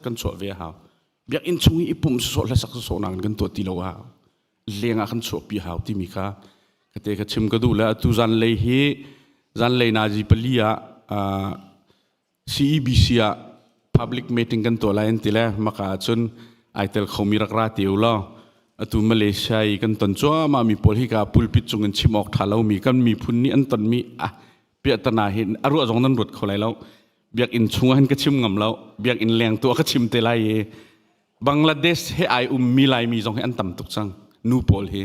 Kan chuah ve a hau. Biakinn chung i pumh sawsawh hlasak sawsawh nakin kan tuah ti lo a hau. Leng ah kan chuahpi hau timi kha ka te ka chim ka duh le atu zanlei hi zanlei nazi pali ah CEBC ah public meeting kan tuah lai an ti le maka ahcun ai tel khomi rak ra te u law atu Malaysia i kan ton cuahmah mi pawl hi ka pulpit cung in chim awk tha lomi kan miphun nih an tonmi ah piahtana hi a ruah zong nan ruat kho lai lo. Biakinn chung ah hin ka chim ngam lo. Biakinn leng tu ah ka chim te lai i Bangladesh he ai ummi Laimi zong hi an tam tuk cang. Nu pawl hi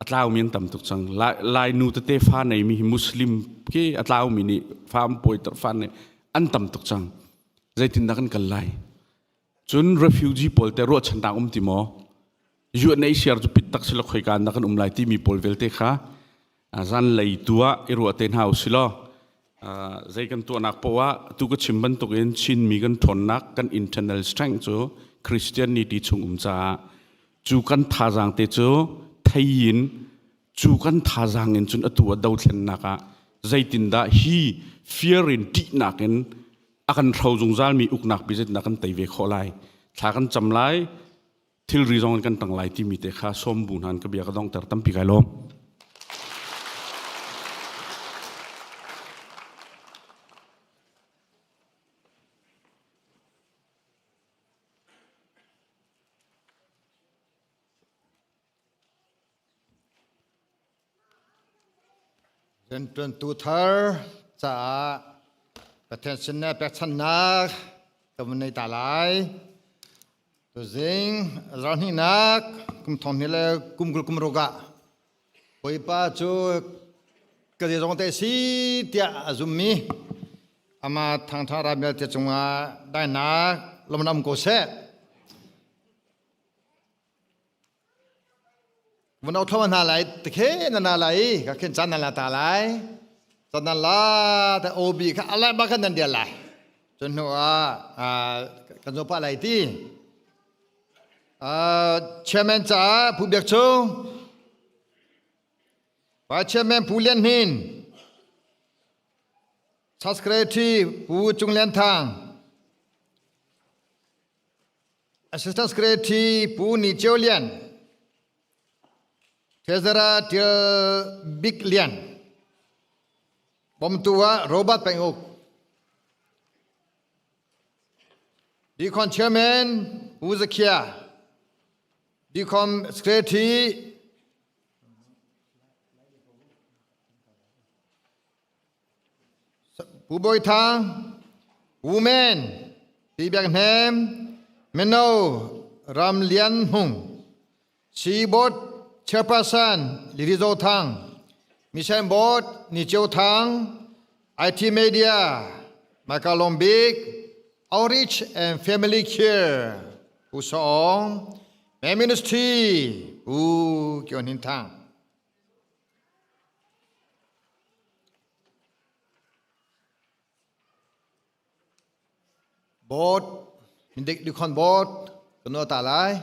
a tlaumi an tam tuk cang. Lai nu tete fa neimi hi Muslim ke a tlaumi nih fa an pawi ter fa nei an tam tuk cang. Zeitindah kan kal lai? Cun refugee pawl te ruahchannak um ti maw? UNHCR cu pit tak sila khoika na kan um lai timi pawl vialte kha zanlei tu ah i ruah te hna usilaw zei kan tuahnak poah tu ka chim bantukin Chinmi kan ṭhawnnak kan internal strength cu Christianity chung um caah cu kan thazaang te cu theiin cu kan thazaang in cun atu a dothlennak ah zeitindah hi fear in ṭihnak in a kan hro zungzalmi uknak pi zeitindah kan tei ve khawh lai thla kan cam lai thilri zong in kan tang lai timi te kha sawm bu hna ka bia ka dongter tampi kai lawm. Rianṭuantu thar caah Pathian sin le pekchanhnak ka vun nei ta lai. Tuzing zarhhnihnak kum thong hnih le kum 20 kum ruk ah Bawipa cu ka zeizong te si tiah a zummi amah thangṭha ram vialte cungah dainak lawmnak um ko seh. Vun au thlo hna lai tikhe na na lai ka khin chan na la ta lai chan na la ta obi kha alai ba khan nan dia lai chun hnu ah kan zo pa lai ti chairman ca Pu Biak Chung Vice Chairman Pu Lian Hnin Secretary Pu Cung Lian Thang Assistant Secretary Pu Ni Ceu Lian, Treasurer Til Bik Lian, Bawmtu ah Robert Penguk, Dicon Chairman Pu Zakhia, Dicom Secretary Pu Bawi Thang, Pu Men, Pi Biak Hnem, Mino Ram Lian Hmung, Seaboard Chairperson Liri Zo Thang, Mission Board Ni Ceu Thang, IT Media Michael Long Bik, Outreach and Family Care Pu Saw Aung, Ministry Pu Kio Hnin Thang. Board mindik dikhon board kan nual ta lai.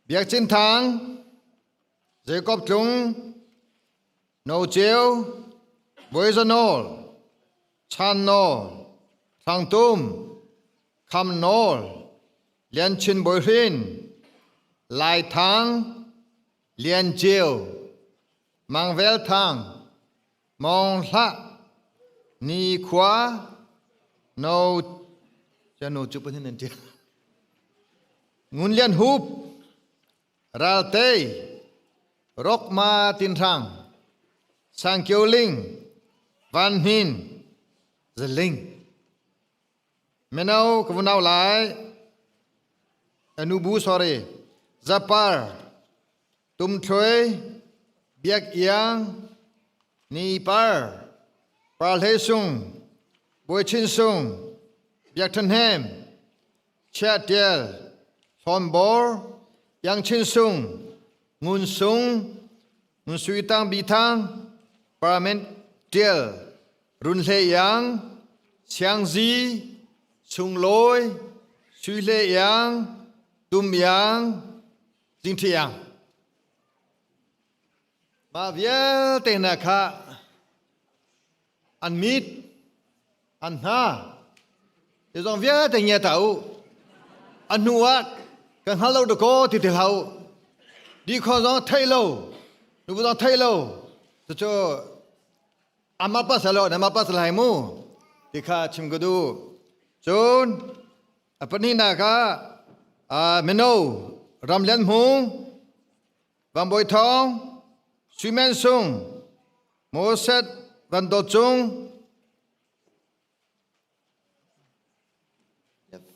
Biak Cin Thang, Jacob Tlung, No Ceu, Bawi Za Nawl, Chan Nawl, Thlang Tum, Kham Nawl, Lian Chin Bawi Hrin, Lai Thang, Lian Ceu, Mang Vel Thang, Mawng Hlah, Ni Khua, No No cu pahin an ṭial. Ngun Lian Hup, Ral Tei, Rokma Tin Hrang, Sang Kio Ling, Van Hnin, Zaling. Mino ka vunau lai. Anubu sorry. Zapar, Tum Thluai, Biak Iang, Ni Par, Par Hlei Sung, Bawi Chin Sung, Biak Than Hnem, Chia Tial, Hlawn Bor, Yang Chin Sung, Ngun Sung, Ngun Sui Tang Bi Thang, Parliament Tial, Run Hle Iang, Siang Zi, Sung Lawi, Sui Hle Iang, Tum Iang, Jing Ṭhi Iang. Mah vialte hna kha an mit, an hna, zeizong vialte ngia ta u. A hnu ah kan hngal lo dakaw ti ti hlah u. Dihkhua zong thei lo, nubu zong thei lo. Cucu amah pasal nama pasal hai mu ti kha chim ka duh. Cun a pahnihnak ah mino Ramlian Hmung Van Bawi Thawng, Sui Men Sung, Moses Van Dawt Cung,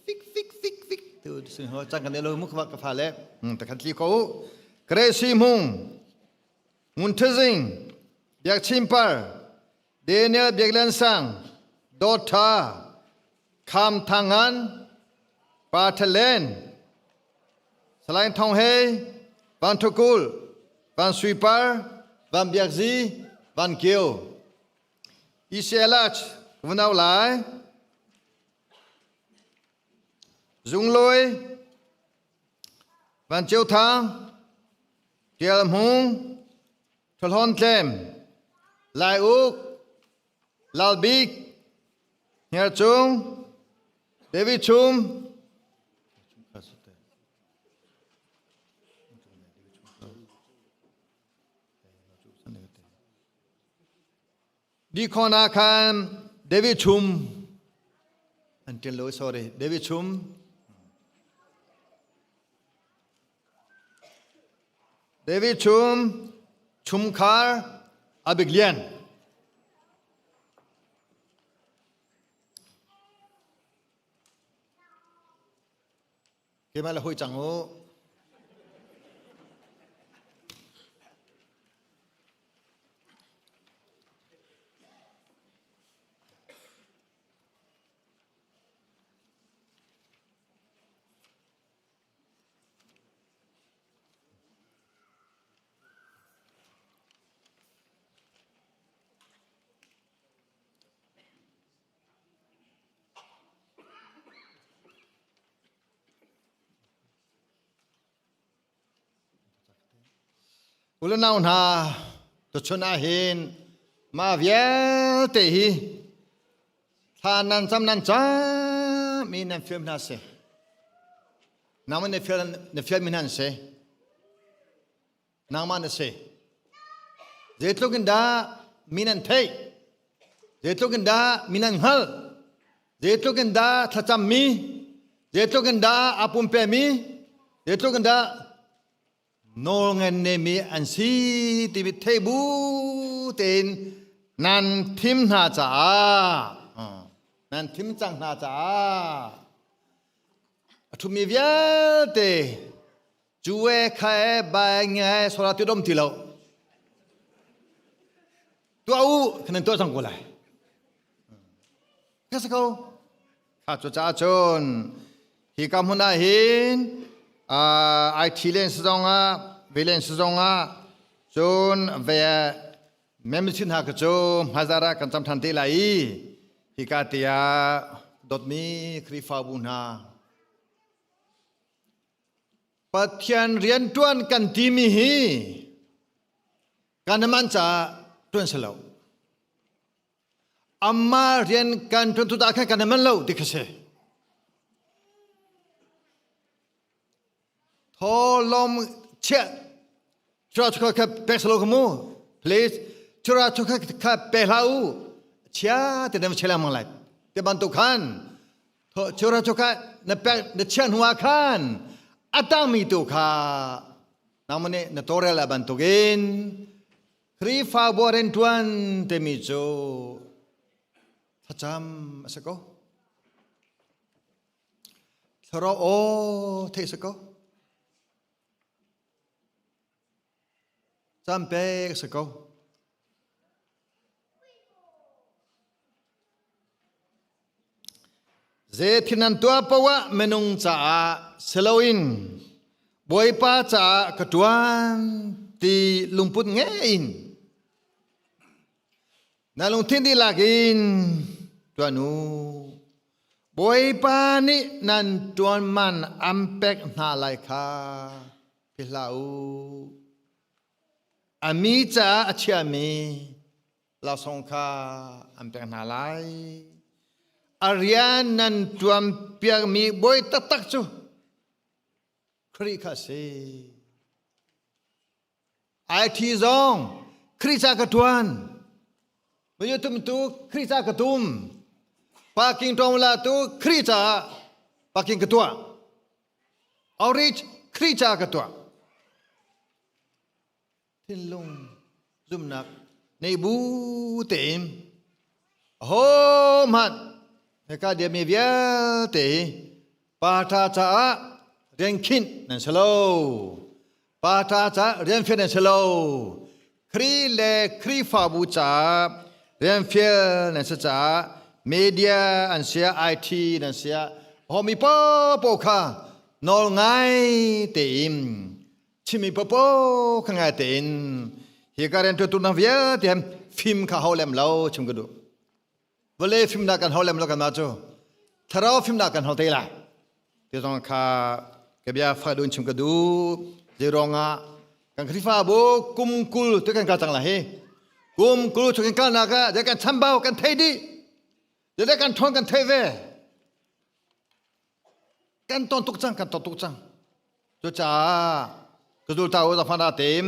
fik fik fik fik tu sin ho chang kan lo mu ka ka fa le ta khan tli ko kre si mung ngun thazing biak chim par Daniel Biaklian Sang Dawt Tha Kham Thangan Pa Thalen Salain Thong Hei Van Thukul Van Sui Par Van Biak Zi Van Kio ECLH Vunau Lai Zunglawi Van Ceu Thang Tial Hmung Thlahlawn Tlem, Lai Uk, Lal Bik, Hniar Cung, David Chum, Dihkhawna khan David Chum an ṭial lo sorry David Chum David Chum Chumkhar Abik Lian Keimah le hoi cang u. Ulanau hna tuchun ah hin mah vialte hi thla nan cam nan cam i nan film hna si. Nangmah na fial na fial mi hna an si. Nangmah na si. Zeitluk in dah min an theih? Zeitluk in dah min an hngalh? Zeitluk in dah thlacammi? Zeitluk in dah aa pumpemi? Zeitluk in dah nawlngen nemi an si timi thei bu tein nan thim hna caah nan thim cang hna caah a ṭhumi vialte cu e kha e bai nge sola ti dom ti lo tuah u kan tuah cang ko lai ka si ko kha cu caah cun hi ka hmun ah hin IT len si zong ah velen si zong ah cun ve memchin ha ka cu hmaizara kan cam than te lai i hika tiah dawtmi Khrihfabu hna Pathian rianṭuan kan timi hi kan man caah ṭuan si lo. Amah rian kan ṭuan tu khan kan man lo ti kha si. Tholom chia chura chukha kha pek salo kha mu please chura chukha kha pe hlah u chia te dem chela mang lai te bantuk khan chura chukha na pek na chian hnuah khan atangmi tu kha nangmah nih na tawrel a bantukin Khrihfabu a rianṭuan timi cu thlacam a si ko. Thlarau aw theih si ko. Cam pek si ko. Zei nan tuah poah minung caah si loin Bawipa caah ka ṭuan ti lungput ngei in na lungthin dihlak in ṭuan u. Bawipa nih nan ṭuan man an pek hna lai kha philh hlah u. A mi caah a chiami laksawng kha an pek hna lai. A rian nan ṭuan piakmi bawi taktak cu Khrih kha a si. IT zong Khrih ca ka ṭuan. Mayu tum tu Khrih ca ka tum. Parking ṭong la tu Khrih ca parking ka tuah. Outreach Khrih ca ka tuah. Thinlung zumnak nei bu tein ahohmanh hika diami vialte hi pa ṭha caah rian khinh nan si lo. Pa ṭha caah rian fial nan si lo. Khrih le Khrihfabu caah rian fial nan si caah media an sia IT nan sia homi paohpaoh kha nawl ngai tein chimmi paohpaoh kha ngai tein hi ka rian ṭuan nak vialte fim kha ho lem lo chim ka duh. Vawlei fimnak kan ho lem lo kan mah cu thlarau fimnak kan ho te lai. Ti zong kha ka bia fa dun chim ka duh. Zei ruangah kan Khrihfabu kum 20 tu kan kal cang la hi. Kum 20 tu kan kalnak ah kan chambau kan thei dih. Zei kan ṭhawn kan thei ve. Kan ton tuk cang, kan ton tuk cang. Cucaah ka zulta u zafana tem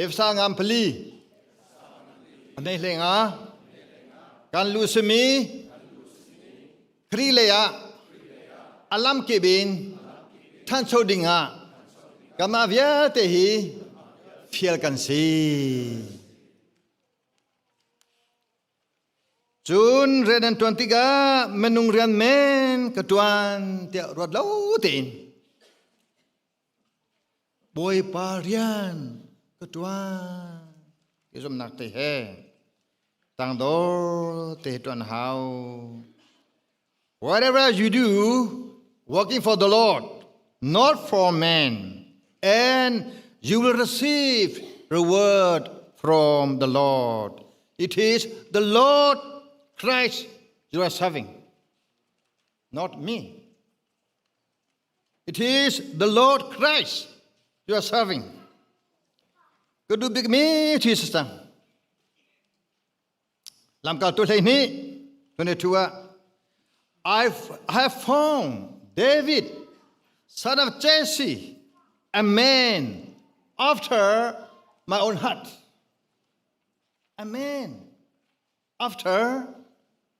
Efsa ngam pali anei hlenga kan lu simi Kri lei ah alam kip in thancho ding ah kama vialte hi fial kan si. Cun rian an ṭuan tikah minung rian men ka ṭuan tiah ruat lo tein Bawipa rian ka ṭuan ti zumhnak te he tangdor te ṭuan hau. Whatever you do, working for the Lord, not for man, and you will receive reward from the Lord. It is the Lord Christ you are serving, not me. It is the Lord Christ you are serving. Ka duh bikmi thi si cang. Lamkaltu 12 22 ah I have found David, son of Jesse, a man after my own heart. A man after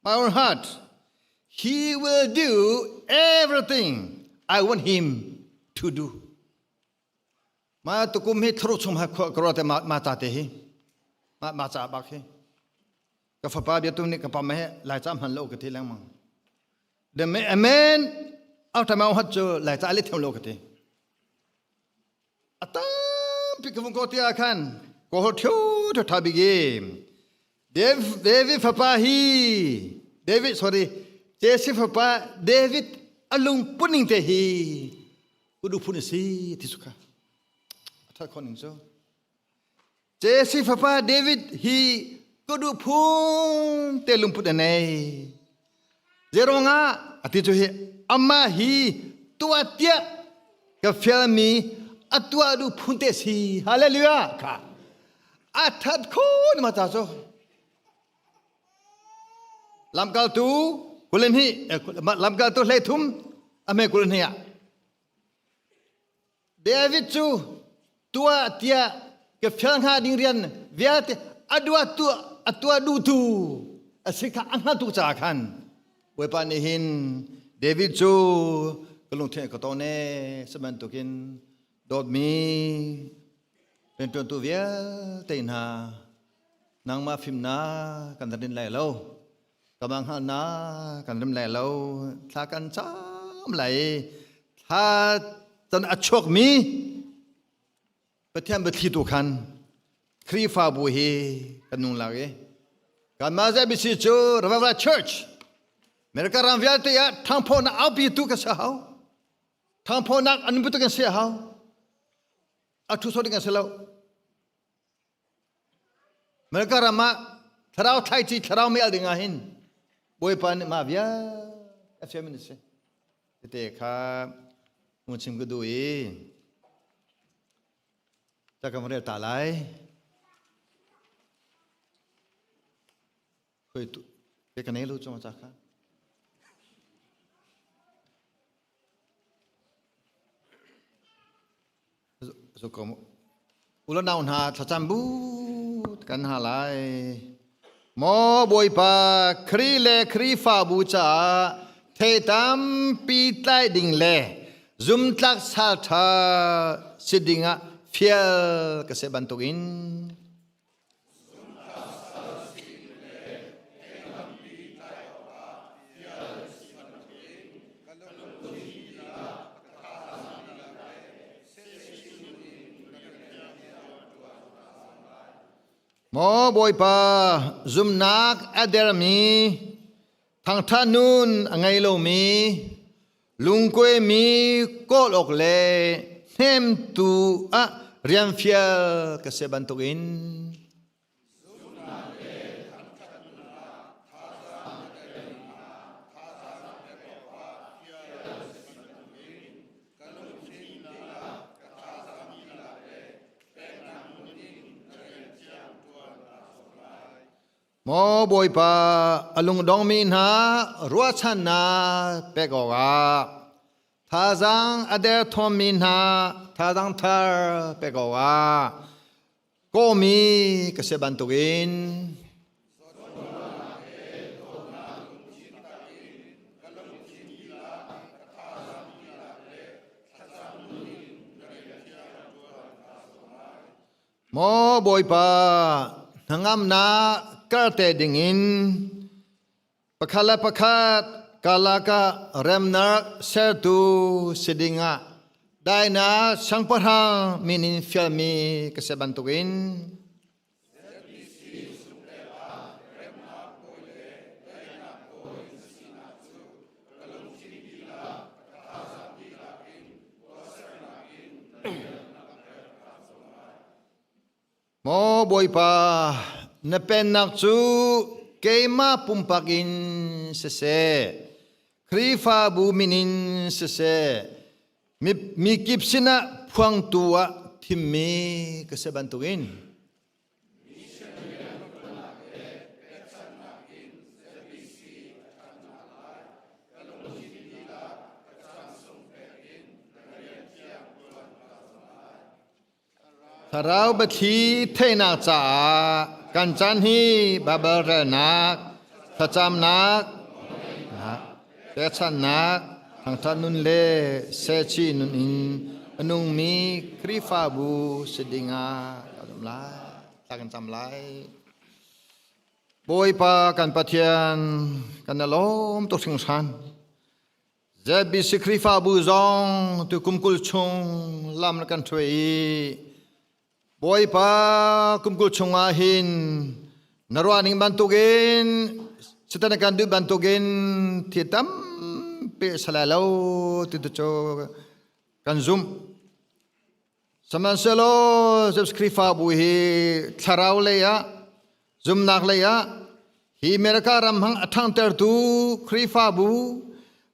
my own heart. He will do everything I want him to do. Ma tukum hi thru chung ha khua te ma ma ta te hi ma ma cha bak hi ka fapa bia tum nih ka pam he lai cha hman lo ka ti lengmang the man after my own heart cu lai cha le them lo ka ti A tampi ka vung ko ti ah khan ka hol ṭhio ṭha ṭha bik i David fapa hi David sorry Jesse fapa David a lungput te hi kudu phun a si ti su kha a ṭhat khawh ning cu Jesse fapa David hi kudu phun te lungput a nei Zeruangah ati cu hi amah hi tuah tiah ka fialmi a tuah duh phun te si. Hallelujah. Kha a that khun ma ta cu. Lamkaltu 22 lamkaltu 33 ame 22 ah David cu tuah tiah ka fial hnga ding rian vialte a duah tu a tuah duhtu a si kha a hngaltu caah khan Bawipa nih hin David cu ka lungthin ka ton e si bantukin dawtmi rianṭuantu vialte hna nangmah fimnak kan rin lai lo ka mang hngalhnak kan rim lai lo thla kan cam lai thla can a chuakmi Pathian biathli tu khan Khrihfabu hi kan nung lak i kanmah ZBC cu Revival Church America ram vialte ah ṭhangphawhnak aupi tu ka si hau ṭhangphawhnak an tu kan si hau a ṭhu sawh ding kan si lo America ram ah thlarau thlaici thlarau mei al ding ah hin Bawipa nih mah vial a fiam in a si. Tete kha hung chim ka duh i ta kan rel ta lai. Khoi tu ke ka nei lo chung cha kha. Zo ko mu. Ulo nau hna thlacam bu kan ha lai. Maw Bawipa Khrih le Khrihfabu caah thei tampi tlai ding le zumtlak sal ṭha si dingah fial ka si bantukin Maw Bawipa, zumnak a dermi, thangṭhat nun a ngei lomi, lungkuaimi kawl awk le hnemtu ah rian fial ka si bantukin Maw Bawipa, a lungdongmi hna ruahchannak pek awkah thazaang a derthawmmi hna thazaang thar pek awkah kawhmi ka si bantukin Maw Bawipa, hnangamnak karte dingin pakhat le pakhat karlak ah remnak sertu si dingah dainak siangpahrang min in fialmi ka si bantukin Maw Bawipa, na pennak cu keimah pumpak in siseh, Khrihfabu min in siseh, mi kip sinah phuangtu ah thimmi ka si bantukin Thlarau biathli theihnak caah kan caan hi Baibal relnak, thlacamnak, pekchanhnak, thangṭhat nun le sehchih nun in a nungmi Khrihfabu si dingah kan um lai. Thla kan cam lai. Bawipa kan Pathian kan i lawm tuk hringhran. ZBC Khrihfabu zong tu kum 20 chung lam na kan hruai i Bawipa kum 20 chung ah hin na ruahning bantukin Satan kan duh bantukin thi tampi salai lo ti tu cu kan zumh. Sihmanhsehlaw Jesuh Khrihfabu hi thlarau lei ah zumnak lei ah hi America ram hang a ṭhangtertu Khrihfabu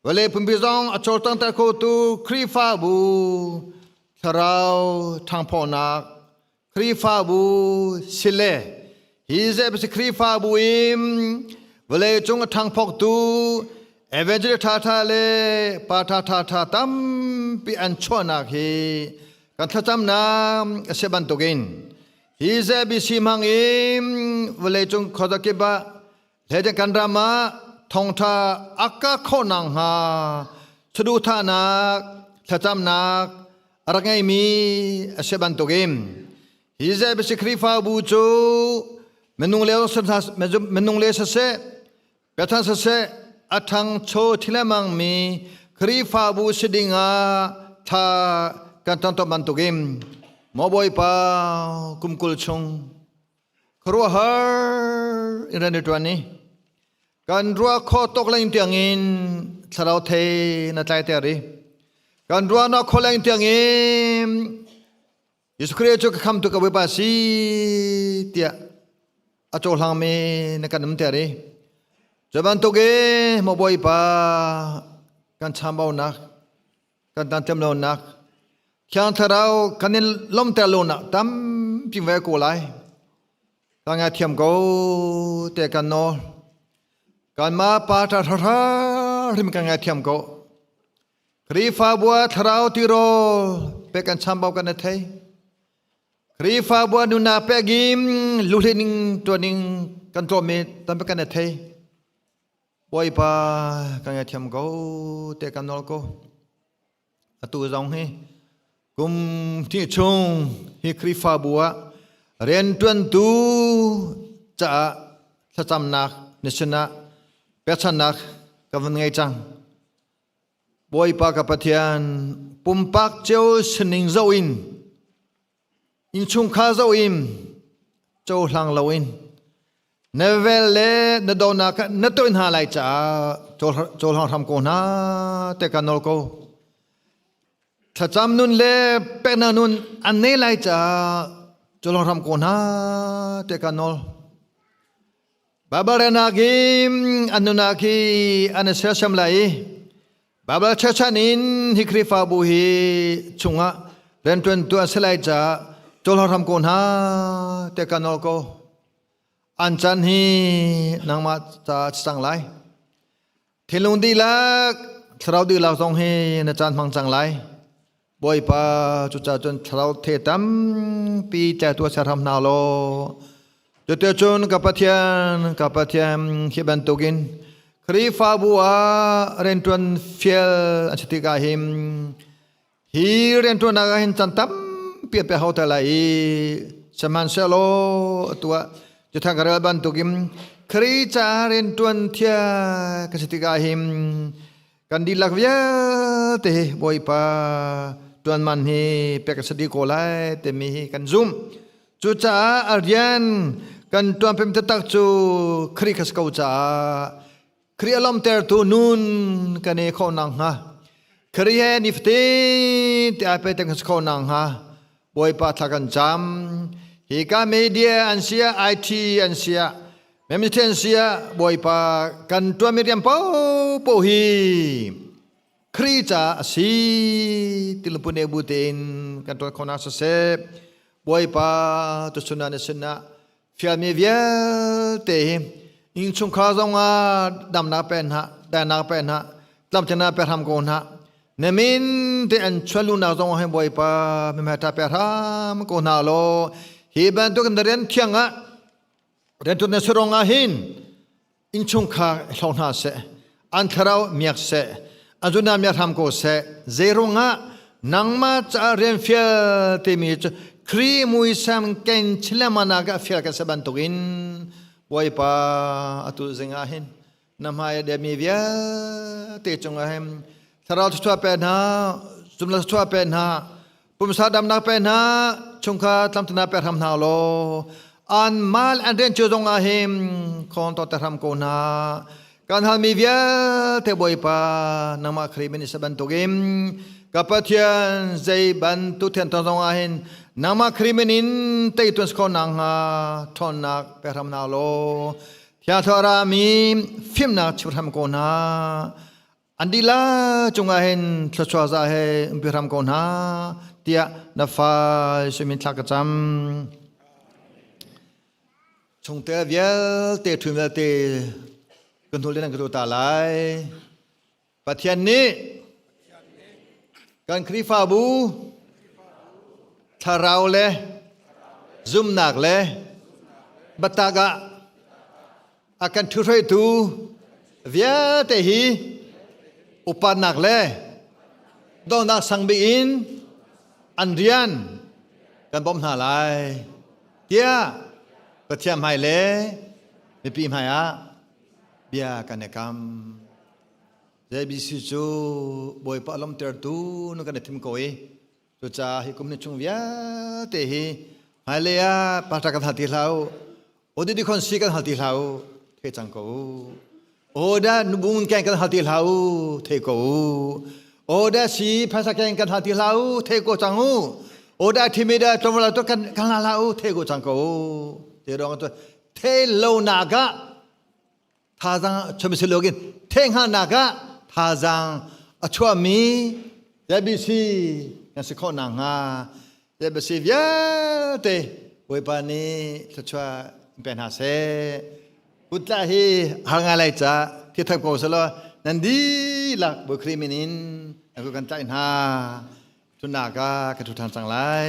vawlei pumpi zong a cawlcangter khotu Khrihfabu thlarau ṭhangphawhnak Khrihfabu sile hi ZBC Khrihfabu in vawlei cung a ṭhangphawktu evangelist ṭhaṭha le pa ṭhaṭha ṭha tampi an chuahnak hi kan thlacamnak a si bantukin hi ZBC hmang in vawlei cung khuazakip ah hlei kan ram ah thawngṭha a ka khawh nakhnga saduhthahnak thlacamnak a rak ngeimi a si bantukin hi ZBC Khrihfabu cu minung le minung le siseh Biathan siseh a ṭhangcho thilemang mi Khrihfabu si dingah thla kan ton tawn bantukin maw Bawipa kum 20 chung khuaruahhar in rian i ṭuan i kan ruah khawh tawk leng tiangin thlarau thei na tlaiter i kan ruahnak khawh leng tiangin Jesuh Khrih cu ka khamtu ka Bawipa si tiah a cohlangmi na kan umter i cu bantuk i maw Bawipa kan chambaunak kan tantlam lonak Thiang Thlarau kan in lawmter lonak tampi ve ko lai. Ka ngaithiam ko te kan nawl. Kanmah pa ṭha hrahra hrim kan ngaithiam ko. Khrihfabu ah thlarau tirawl pek kan chambau kan i thei. Khrihfabu ah nunnak pek in luhlen ṭuaning kan tlawm i tampi kan i thei. Bawipa kan ngaithiam ko te kan nawl ko. Atu zong hi kum hnih chung hi Khrihfabu ah rianṭuantu caah thlacamnak na sinah pekchanhnak ka vun ngei cang. Bawipa ka Pathian pumpak cio sining zoh in Innchungkhar zoh in cohlang loin na vel le na donak kha na toih hna lai caah cohlang hram ko hna te ka nawl ko. Thlacam nun le peknak nun an nei lai caah cohlang hram ko hna te ka nawl. Baibal relnak hi an nunnak hi an i sersiam lai i Baibal cherhchan in hi Khrihfabu hi chungah rianṭuantu an si lai caah cawlhar hram ko hna tiah ka nawl ko. An chan hi nangmah ca a si cang lai. Thinlung dihlak, thlarau dihlak zong hi na caan hmang cang lai. Bawipa cucaah cun thlarau the tampi tlaitu ser hram hna law cuticun ka Pathian ka Pathian hi bantukin Khrihfabu ah rianṭuan fial an si tikah hin hi rianṭuannak ah hin chan tampi a pe hau te lai i sihmanhsehlaw atu ah cuthang ka rel bantukin Khrih caah rianṭuan thia ka si tikah hin Kan dihlak vialte hi Bawipa ṭuanman hi pek a si dih ko lai timi hi kan zumh. Cucaah a rian kan ṭuan pem taktak cu Khrih kha si ko caah Khrih a lawmhtertu nun kan i khawh nakhnga Khrih he nifatin te ai pe kan si khawh nakhnga Bawipa thla kan cam. Hika media an sia, IT an sia, memthen sia Bawipa kan tuanmi rian paohpaoh hi Khrih ca a si ti lungput ne bu tein kan tuan khawhnak siseh Bawipa tuchun ah na sinah fialmi vialte hi innchungkhar zongah damnak pe hna daihnak pe hna tlamtlinnak pe hram ko hna na min te an chuanlunak zong ah hin Bawipa mihmai ṭha pe hram ko hna law hi bantuk na rian thiang ah rianṭuan na surong ah hin innchungkhar hlong hna seh an thlarau miak seh an zuna miak hram ko seh zeirungah nangmah caah rian fial timi cu Khrih muisam ken chilamana ka fial kan se bantukin Bawipa atu zingah hin na hmai a demi vialte cungah hin thlarau thluachuah pe hna zumla thluachuah pe hna pumsa damnak pe hna chungkhar tlamtlinnak pe hram hna law an mal an rian cio zong ah hin khong to te hram ko hna kan halmi vialte Bawipa nangmah Khrih min isa bantukin ka Pathian zei bantuk thian tong zong ah hin nangmah Khrih min in tei tuan ko nang hnga ṭhawnnak pe hram hna law Thiang Thlarau mi fimnak chim hram ko hna An dihlak cungah hin thluachuah za he umpi hram ko hna tiah na fa Jesuh min thla ka cam. Chungtel vialte ṭhum vialte kan hnu le nan ka tu ta lai. Pathian nih kan Khrihfabu thlarau le zumnak le biatak ah a kan ṭhuhruaitu vialte hi upatnak le dawtnak sang bik in an rian kan bawmh hna lai tiah Pathian hmai le mipi hmai ah bia kan i kam. JBC cu Bawipa lawmtertu na kan i thim ko i Cucaah hi kum ni chung vialte hi hmailei ah pastor kan hal ti hlah u. Audit khon si kan hal ti hlah u. Thei cang ko u. Oda nubung keng kan hal ti hlah u. Thei ko u. Oda si phaisa keng kan hal ti hlah u. Thei ko cang u. Oda thimida tlawmla to kan kan hal hlah u. Thei ko cang ko u. Te dong to thei lo naga Thazaang chuahmi si loin theihhngalhnak ah thazaang a chuahmi ZBC kan si khawh nakhnga ZBC vialte Bawipa nih thluachuah in pe hna seh. Kutla hi har ngai lai ca thi thak ko selaw nan dihlak Bawi Khrih min in aku kan tlaih hna. Thutnak ah ka thu ṭhan cang lai.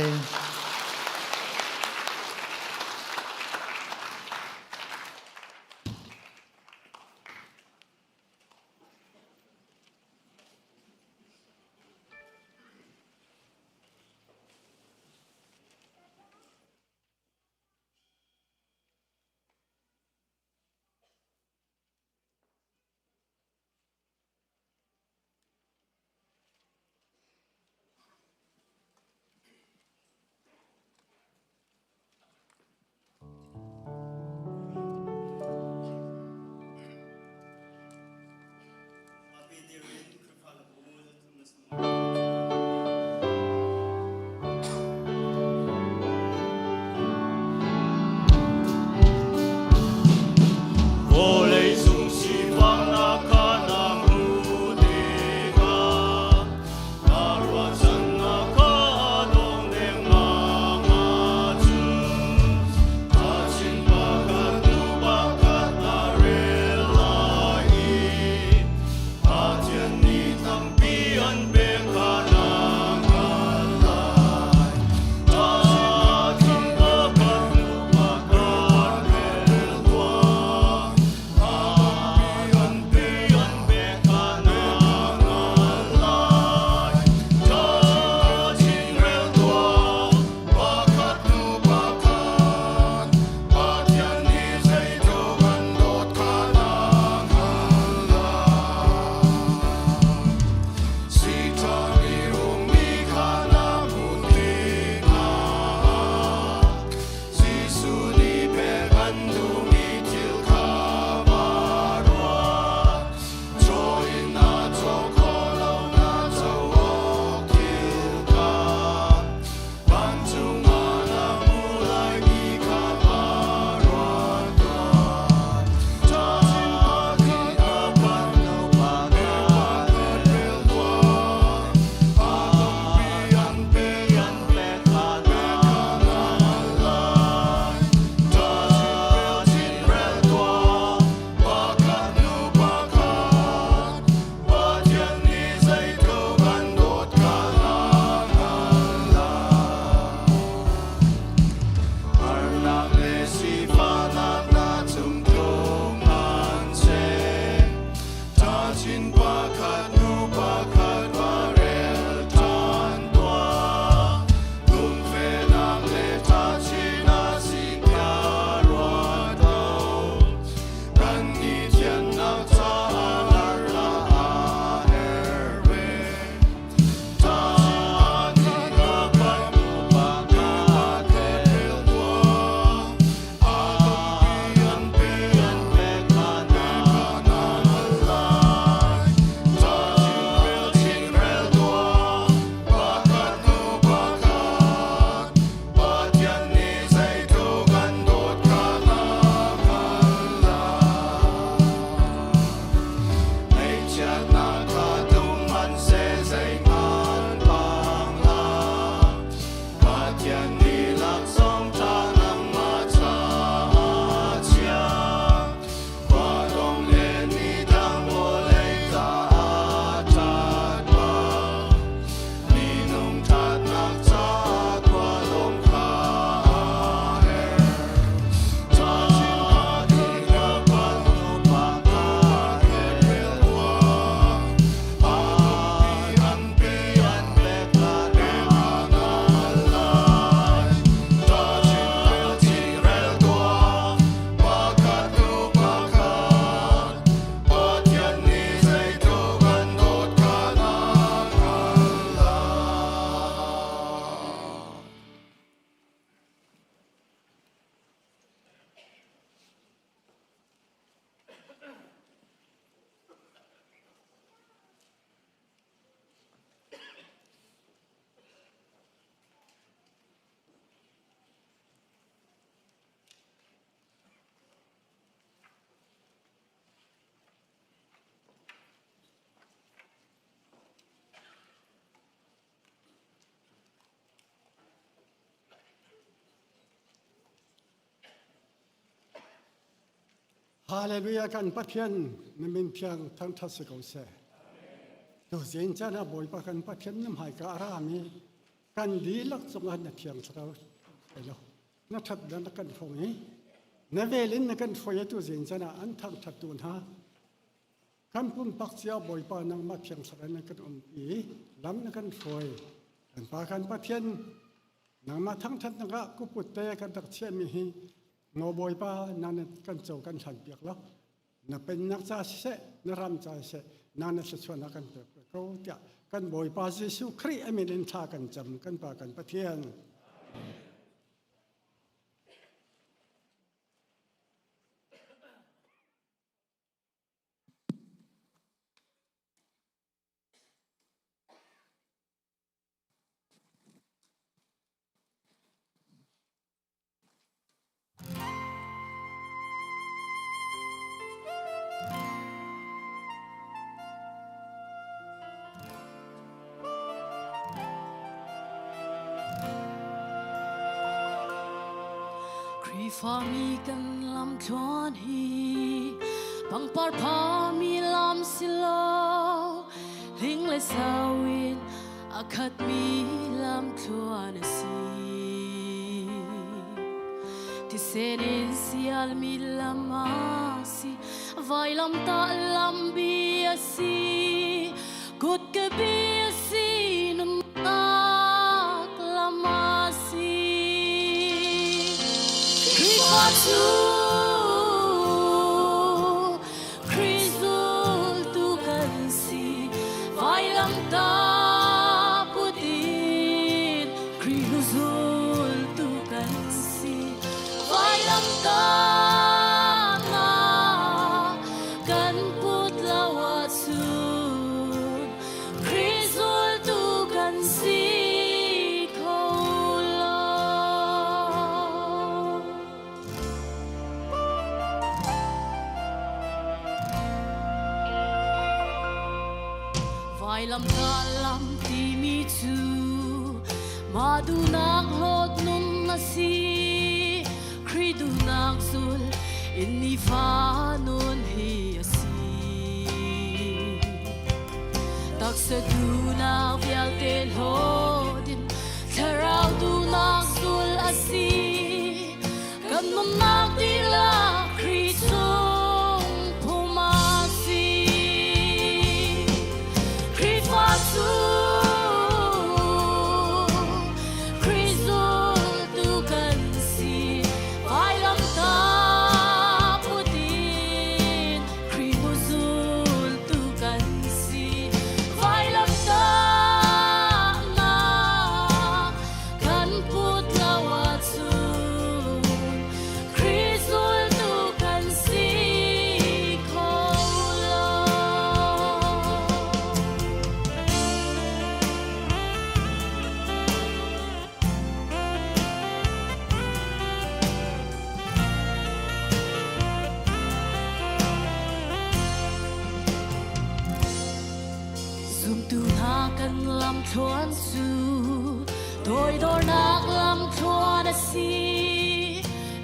Hallelujah kan Pathian na min thiang thangthat si ko seh. Tu zing caan ah Bawipa kan Pathian na hmaika a rami kan dihlak cungah na thiang thlarau lo na that na kan hrawng i na vel in na kan hruai tu zing caan ah an thangthat tu hna kan pumpak cia Bawipa nangmah thiang thlarau na kan umpi lam na kan hruai kan pa kan Pathian nangmah thangthatnak ah kuput te kan rak chiahmi hi Maw Bawipa na kan co kan hlan piak lo na pennak ca siseh na ram ca siseh na na thluachuahnak kan pek ko tiah kan Bawipa Jesuh Khrih a min in thla kan cam kan Pa kan Pathian. Khrihfami kan lamthluan hi pangpar phami lam si lo hling le sau in a khatmi lamthluan a si. Thisen in sialmi lam a si, vailamtah lambi a si, kutke bi a si, nunnak lam a si. Khrihfa cu Khrih zultu kan si, vailamtah put in Khrih hnu zultu kan si. Vailamtah kan put lo ahcun Khrih zultu kan si kho lo. Vailamtah lam timi cu mah duhnak hlawt nun a si. Khrih duhnak zul in nifa nun hi a si. Taksa duhnak vialte hlawt in thlarau duhnak zul a si. Kan nunnak dihlak Khrih chung phum a si. Khrihfa cu Khrih zultu kan si. Vailamtah put in Khrih hnu zultu kan si. Vailamtah kan put lo ahcun Khrih zultu kan si kho lo. Zumtu hna kan lamthluan cu toidornak lamthluan a si.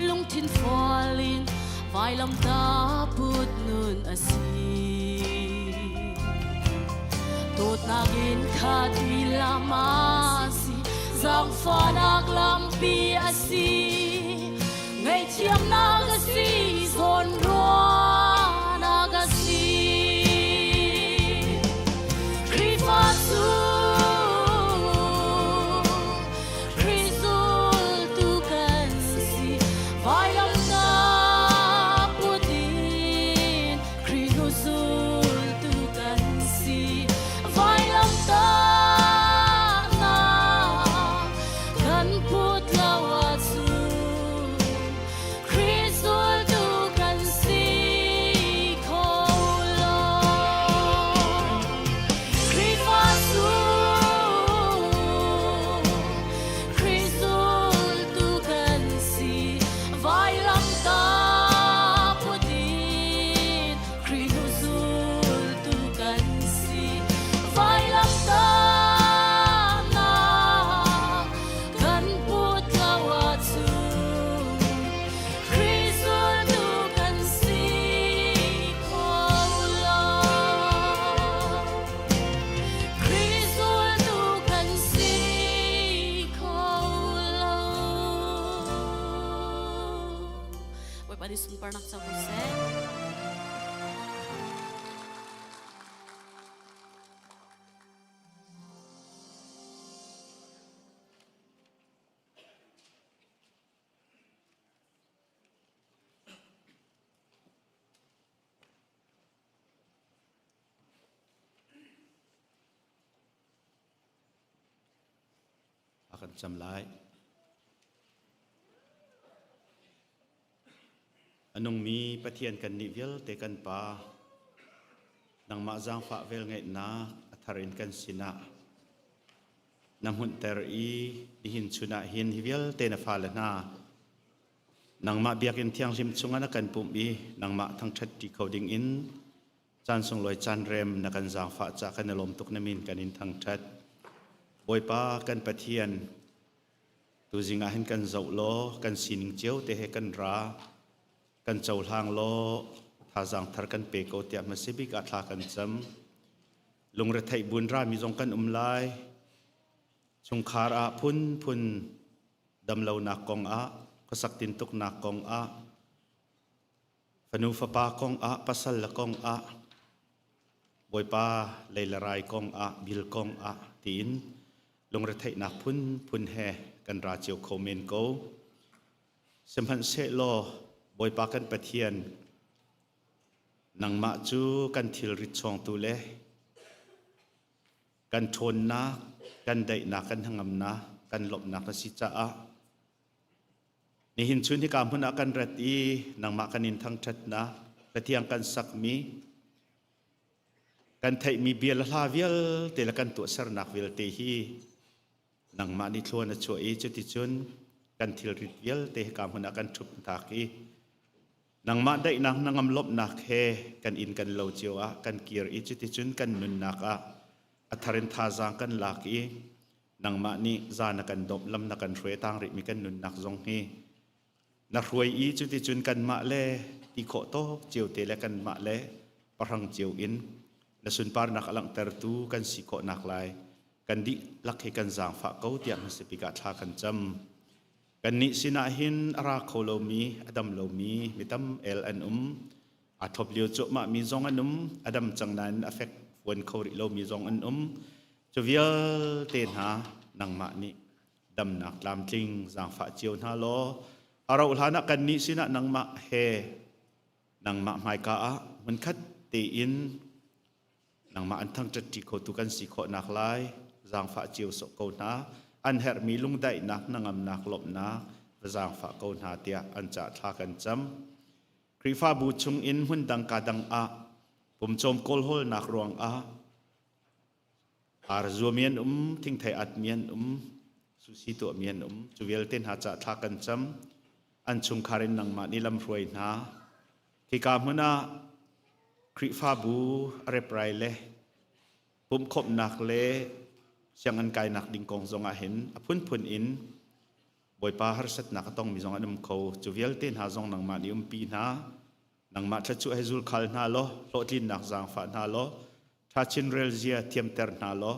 Lungthin fual in vailamtah put nun a si. Dawtnak in khatmi lam a si, zaangfahnak lampi a si. Ngaihthiamnak a si, zawnruahnak a si. Khrihfa cu Khrih zultu kan si, vailamtah put in Khrih hnu zultu kan si. Vailamtahnak kan put lo ahcun Khrih zultu kan si. Bawipa nih sunparnak co ko seh. A kan cam lai. A nungmi Pathian kan nih vialte kan Pa, nangmah zaangfah velngeihnak a thar in kan sinah na hmunhter i nihin chun ah hin hi vialte na fale hna nangmah biakinn thianghlim chungah na kan pumh i nangmah thangṭhat ṭi kho ding in caan sunglawi caan rem na kan zaangfah ca kan i lawm tuk na min kan in thangṭhat. Bawipa kan Pathian, tuzing ah hin kan zoh law kan sining cio te he kan ra, kan cohlang law thazaang thar kan pe ko tiah hmasa bik ah thla kan cam. Lungretheih buin rami zong kan um lai. Chungkhar ah phunphun damlonak kong ah, khuasak tintuknak kong ah, Fanu fapa kong ah, pasal le kong ah, Bawipa lei le rai kong ah, bil kong ah tiin lungretheihnak phunphun he kan ra cio kho men ko. Sihmanhsehlaw Bawipa kan Pathian, nangmah cu kan thilrit chawngtu le kan ṭhawnnak, kan daihnak, kan hnangamnak, kan lawmhnak na si caah Nihin chun hika hmun ah kan rat i nangmah kan in thangṭhatnak Pathian kan sakmi kan theihmi bia le hla vialte le kan tuahsernak vialte hi nangmah nih thluan a chuah i cuticun kan thilrit vialte hika hmun ah kan ṭhup tak i nangmah daihnak nangam lawmhnak he kan inn kan lo cio ah kan kir i cuticun kan nunnak ah a thar in thazaang kan lak i nangmah nih za na kan dawmh lam na kan hruai tang rihmi kan nunnak zong hi na hruai i cuticun kanmah le ti khawh tawk cio te le kanmah le pahrang cio in na sunparnak a langhtertu kan si khawhnak lai kan dihlak hi kan zaangfah ko tiah hmasabik ah thla kan cam. Kannih sinah hin a ra kho lomi a dam lomi mi tam el an um. Aa thlop lio cuahmah mi zong an um, a dam cang nain a fek fuan kho rih lomi zong an um. Cu vialte hna nangmah nih damnak tlamtling zaangfah cio hna law a rauh hlan ah kannih sinah nangmah he nangmah hmaika ah hmunkhat tein nangmah an thangṭhatṭi khotu kan si khawhnak lai zaangfah cio sawh ko hna. An herhmi lungdaihnak, hnangamnak, lawmhnak va zaangfah ko hna tiah an cah thla kan cam. Khrihfabu chungin hmundang ka dang ah pumcawm kawlhawlnak ruangah ar zuami an um, thingthei atmi an um, susi tuahmi an um. Cu vialte hna cah thla kan cam. An chungkhar in nangmah nih lamhruai hna. Hika hmun ah Khrihfabu a reprai le pumhkhawmhnak le sianginn kainak ding kong zong ah hin a phunphun in Bawipa harsatnak a tongmi zong an um kho. Cu vialte hna zong nangmah nih umpi hna. Nangmah thluachuah he zulkhal hna law, hlawhtlinnak zaangfah hna law, ṭha rel zia thiamter hna law,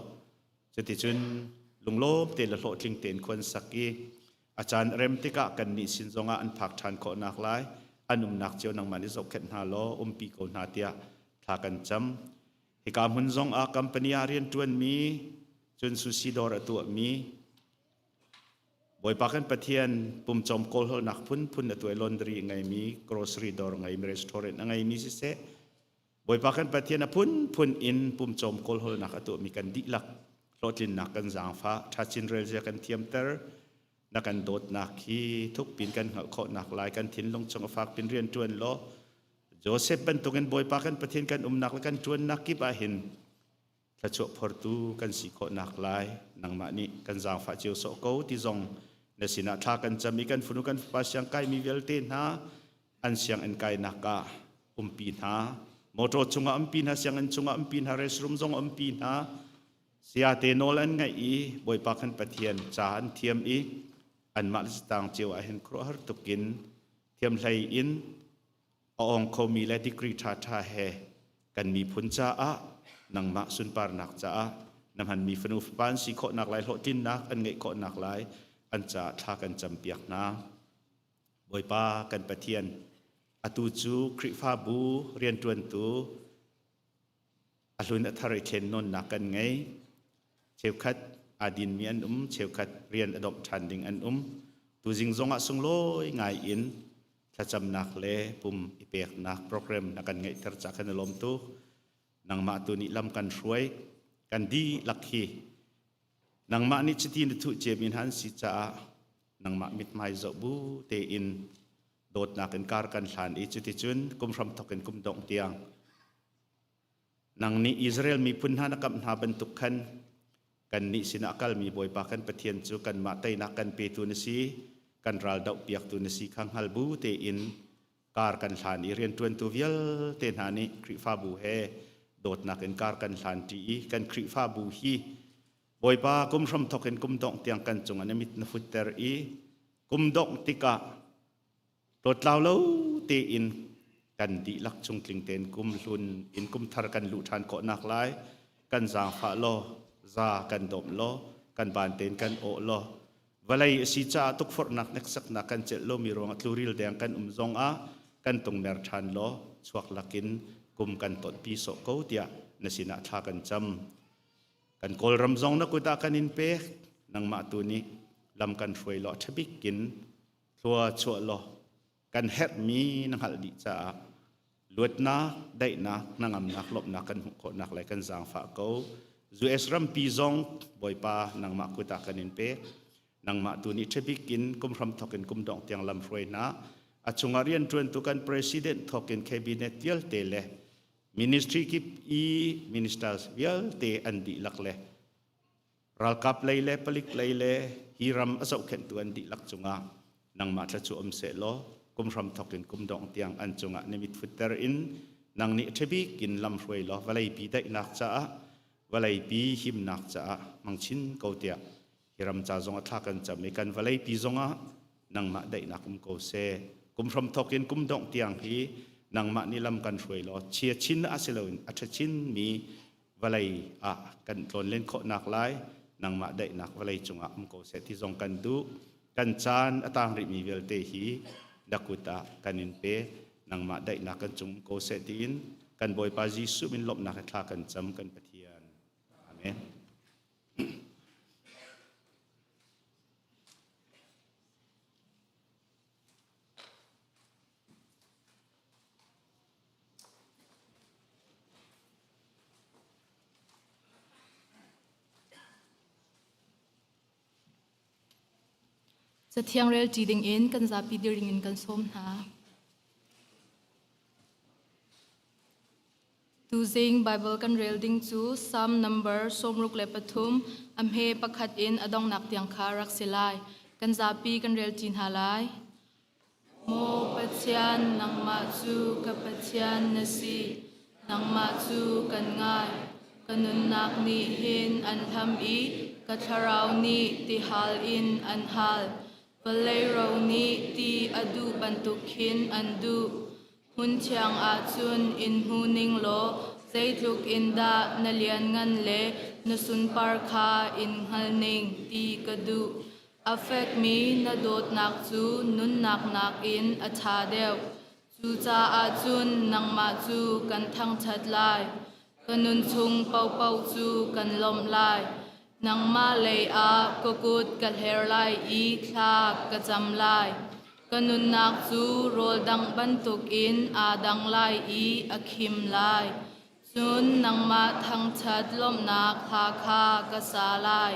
cuticun lunglawm te le hlawhtling tein khuan sak i a caan rem tikah kannih sin zongah an phak ṭhan khawhnak lai an umnak cio nangmah nih zohkhenh hna law umpi ko hna tiah thla kan cam. Hika hmun zong ah company ah rianṭuanmi, cun sushi dawr a tuahmi, Bawipa kan Pathian pumcawm kawlhawlnak phunphun a tuai laundry a ngeimi, grocery dawr a ngeimi, restaurant a ngeimi siseh, Bawipa kan Pathian a phunphun in pumcawm kawlhawlnak a tuahmi kan dihlak hlawhtlinnak kan zaangfah, ṭhachin relzia kan thiamter, na kan dawtnak hi thukpin kan hngalh khawhnak lai kan thinlung chung a fak pin rian ṭuan law Joseph bantukin Bawipa kan Pathian kan umnak le kan ṭuannak kip ah hin thluachuah phortu kan si khawhnak lai nangmah nih kan zaangfah cio sawh ko ti zong na sinah thla kan cam i kan fanu kan fapa siang kaimi vialte hna an sianginn kainak ah umpi hna motor chungah umpi hna sianginn chungah umpi hna restroom zong umpi hna sayate nawl an ngaih i Bawipa kan Pathian ca an thiam i anmah le tang cio ah hin khuaruahhar tukin thiamhlei in a awng khomi le degree ṭhaṭha he kan miphun caah nangmah sunparnak caah na hmanmi fanu fapa an si khawhnak lai hlawhtlinnak an ngeih khawhnak lai an caah thla kan campiak hna. Bawipa kan Pathian. Atu cu Khrihfabu rianṭuantu a hlun a thar i thlen nawnnak kan ngei. Cheukhat aa dinmi an um, cheukhat rian a domh ṭhan ding an um. Tuzing zongah sunglawi ngai in thlacamnak le pum i peknak program na kan ngeihter ca kan i lawm tuk. Nangmah tu nih lam kan hruai. Kan dihlak hi nangmah nih chiti na thuh ciami hna an si caah nangmah mithmai zoh bu tein dawtnak in kar kan hlan i cuticun kum hram thok in kum dongh tiang nang nih Israel miphun hna na kamh hna bantuk khan kannih sinah kalmi Bawipa kan Pathian cu kanmah teinak kan petu na si, kan ral dohpiaktu na si kha hngal bu tein kar kan hlan i rianṭuantu vialte hna nih Khrihfabu he dawtnak in kar kan hlan ṭi i kan Khrihfabu hi Bawipa kum hram thok in kum dongh tiang kan cungah na mit na futter i kum dongh tikah Tlawtlau lo tein kan dihlak chung tling tein kum hlun in kum thar kan luh ṭhan khawhnak lai kan zaangfah law za kan dawmh law kan ban tein kan awh law vawlei a si caah tukforhnak hneksaknak kan celh lomi ruangah tluril deng kan um zongah kan tungmer ṭhan law chuak lakin kum kan tonpi sawh ko tiah na sinah thla kan cam. Kan Kawlram zong na kut ah kan in pek nangmah tu nih lam kan hruai law ṭhabik in thlua chuah law kan herhmi na hngalh dih caah luatnak, daihnak, hnangamnak, lawmhnak kan hmuh khawhnak lai kan zaangfah ko. US rampi zong Bawipa nangmah kut ah kan in pek. Nangmah tu nih ṭhabik in kum hram thok in kum dongh tiang lam hruai hna. A chungah rianṭuantu kan president thok in cabinet vialte le ministry kip i ministers vialte an dihlak le Ralkap lei le palik lei le hi ram a zohkhenhtu an dihlak cungah nangmah thla cu um sehlaw kum hram thok in kum dongh tiang an cungah na mit futter in nang nih ṭhabik in lam hruai law vawleipi daihnak caah vawleipi himnak caah hmang chin ko tiah hi ram ca zong a thla kan cam i kan vawleipi zongah nangmah daihnak um ko seh. Kum hram thok in kum dongh tiang hi nangmah nih lam kan hruai law chia chin ah si loin a ṭha chinmi vawlei ah kan tlawnlen khawhnak lai nangmah daihnak vawlei cungah um ko seh ti zong kan duh. Kan caan a tang rihmi vialte hi na kut ah kan in pe. Nangmah daihnak kan cung um ko seh tiin kan Bawipa Jesuh min lawmhnak he thla kan cam kan Pathian. Amen. Cathiang rel ṭi dingin kan zapi dir dingin kan sawm hna. Tuzing Bible kan rel ding cu Psalm number 63 a hme pakhat in a donghnak tiang kha rak si lai. Kan zapi kan rel ṭi hna lai. Maw Pathian, nangmah cu ka Pathian na si. Nangmah cu kan ngai. Ka nunnak nih hin an hlam i ka thlarau nih tihal in an hal. Vawlei ro nih ti a duh bantuk khin an duh. Hmun thiang ah cun in hmu ning law zeitluk in dah na lianngan le na sunpar kha in hngal ning ti ka duh. A fekmi na dawtnak cu nunnak nakin a ṭha deuh. Cucaah cun nangmah cu kan thangṭhat lai. Ka nun chung paohpaoh cu kan lawmh lai. Nangmah lei ah ka kut ka hler lai i thla ka cam lai. Ka nunnak cu rawl dangh bantukin aa dang lai i a khim lai. Cun nangmah thangṭhat lawmhnak hla kha ka sa lai.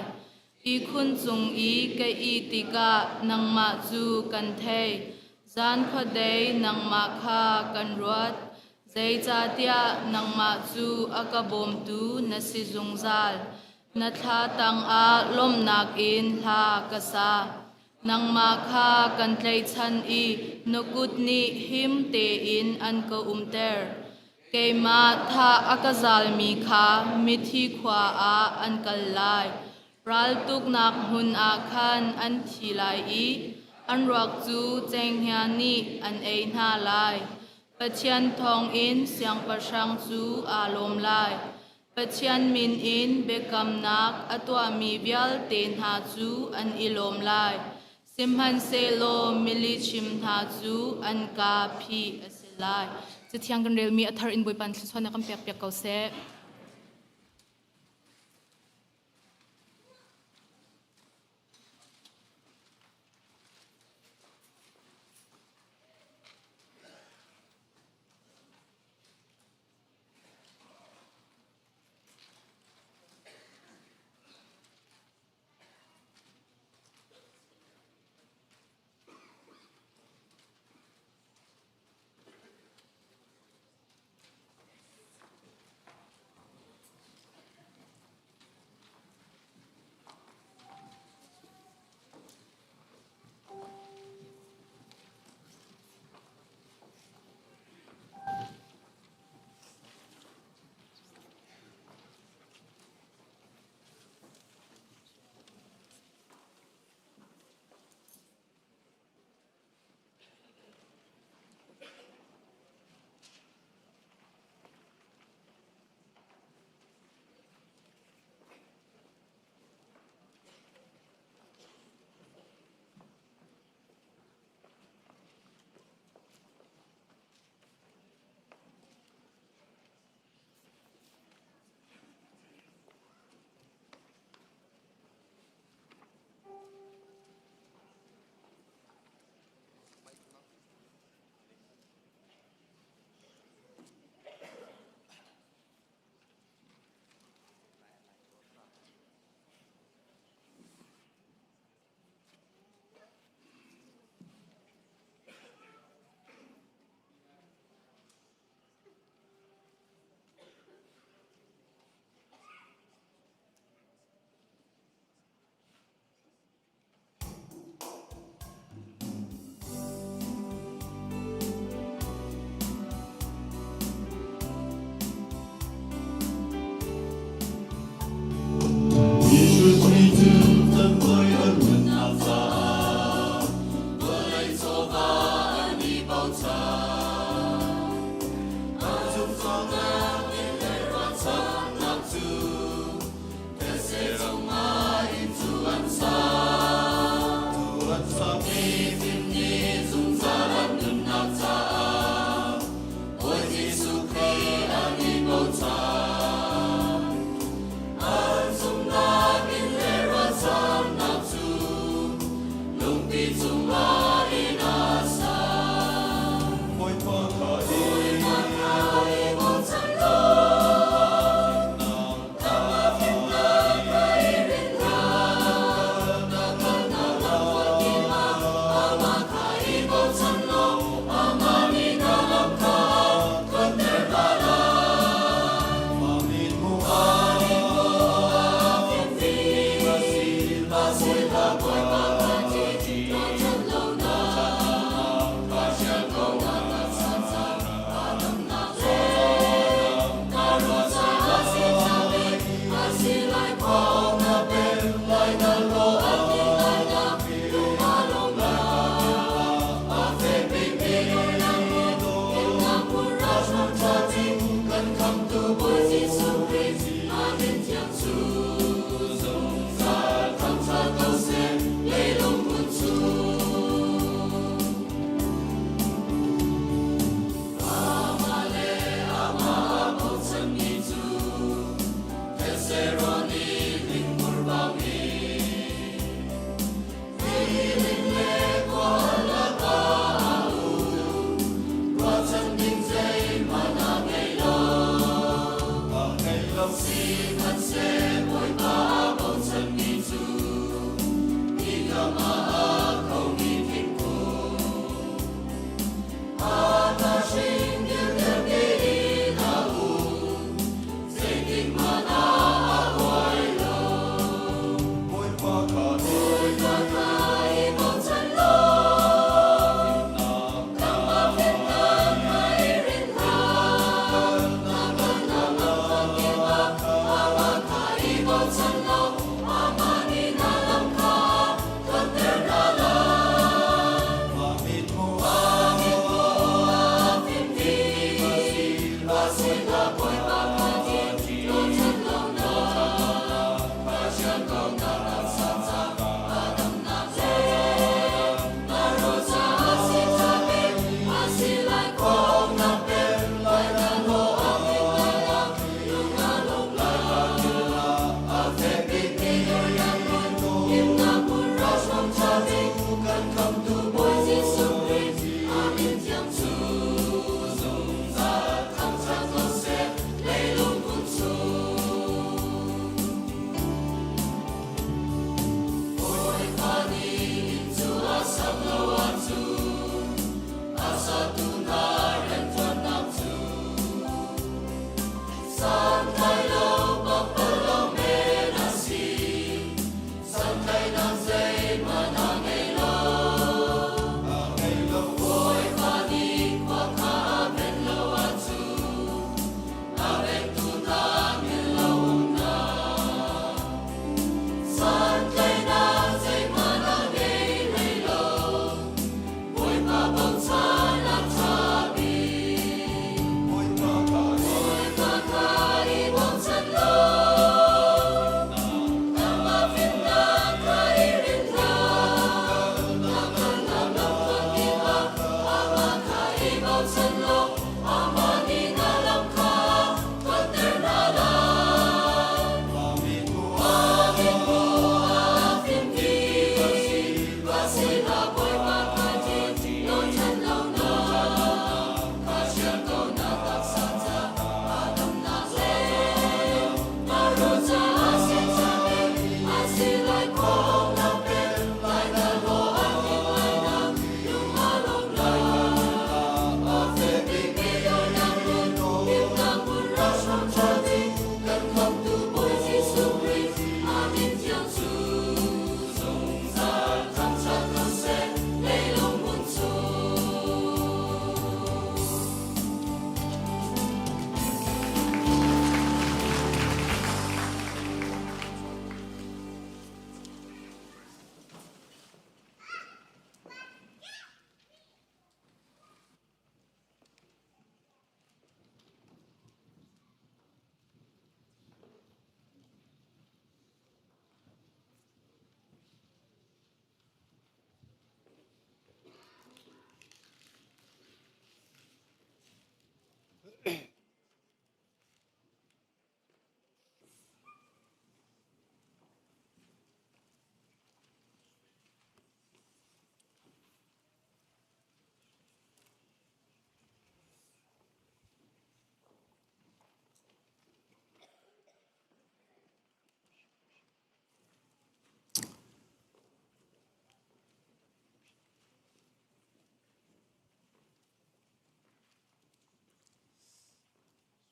Ihkhun cung i ka ih tikah nangmah cu kan thei. Zan khuadei nangmah kha kan ruat. Zeicahtiah nangmah cu a ka bawmtu na si zungzal. Na thla tangah lawmhnak in hla ka sa. Nangmah kha kan tlaihchan i na kut nih him tein an ka umter. Keimah thah a ka zalmi kha mithi khua ah an kal lai. Raltuknak hmun ah khan an thi lai i an ruak cu cenghngia nih an ei hna lai. Pathian thawngin siangpahrang cu aa lawm lai. Pathian min in biakamnak a tuahmi vialte hna cu an i lawm lai. Sihmanhsehlaw milihchim hna cu an kaa phih a si. Lai. Cathiang kan relmi a thar in Bawipa thluachuah na kan pek piak ko seh.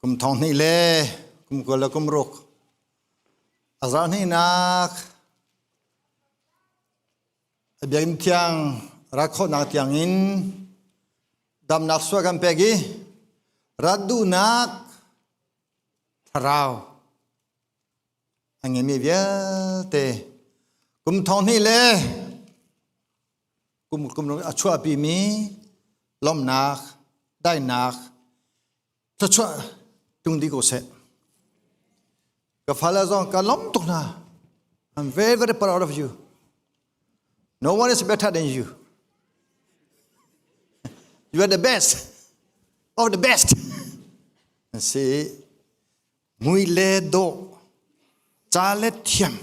Kum thong hnih le kum 20 le kum ruk a zarh hnihnak a biakinn thiang rat khawhnak tiangin damnak sual kan pek i rat duhnak thlarau a ngeimi vialte kum thong hnih le kum kum a chuahpimi lawmhnak daihnak thluachuah tung dih ko seh. Ka fale zong ka lawm tuk hna. I'm very very proud of you. No one is better than you. You are the best of the best. Si mui le dawh ca le thiam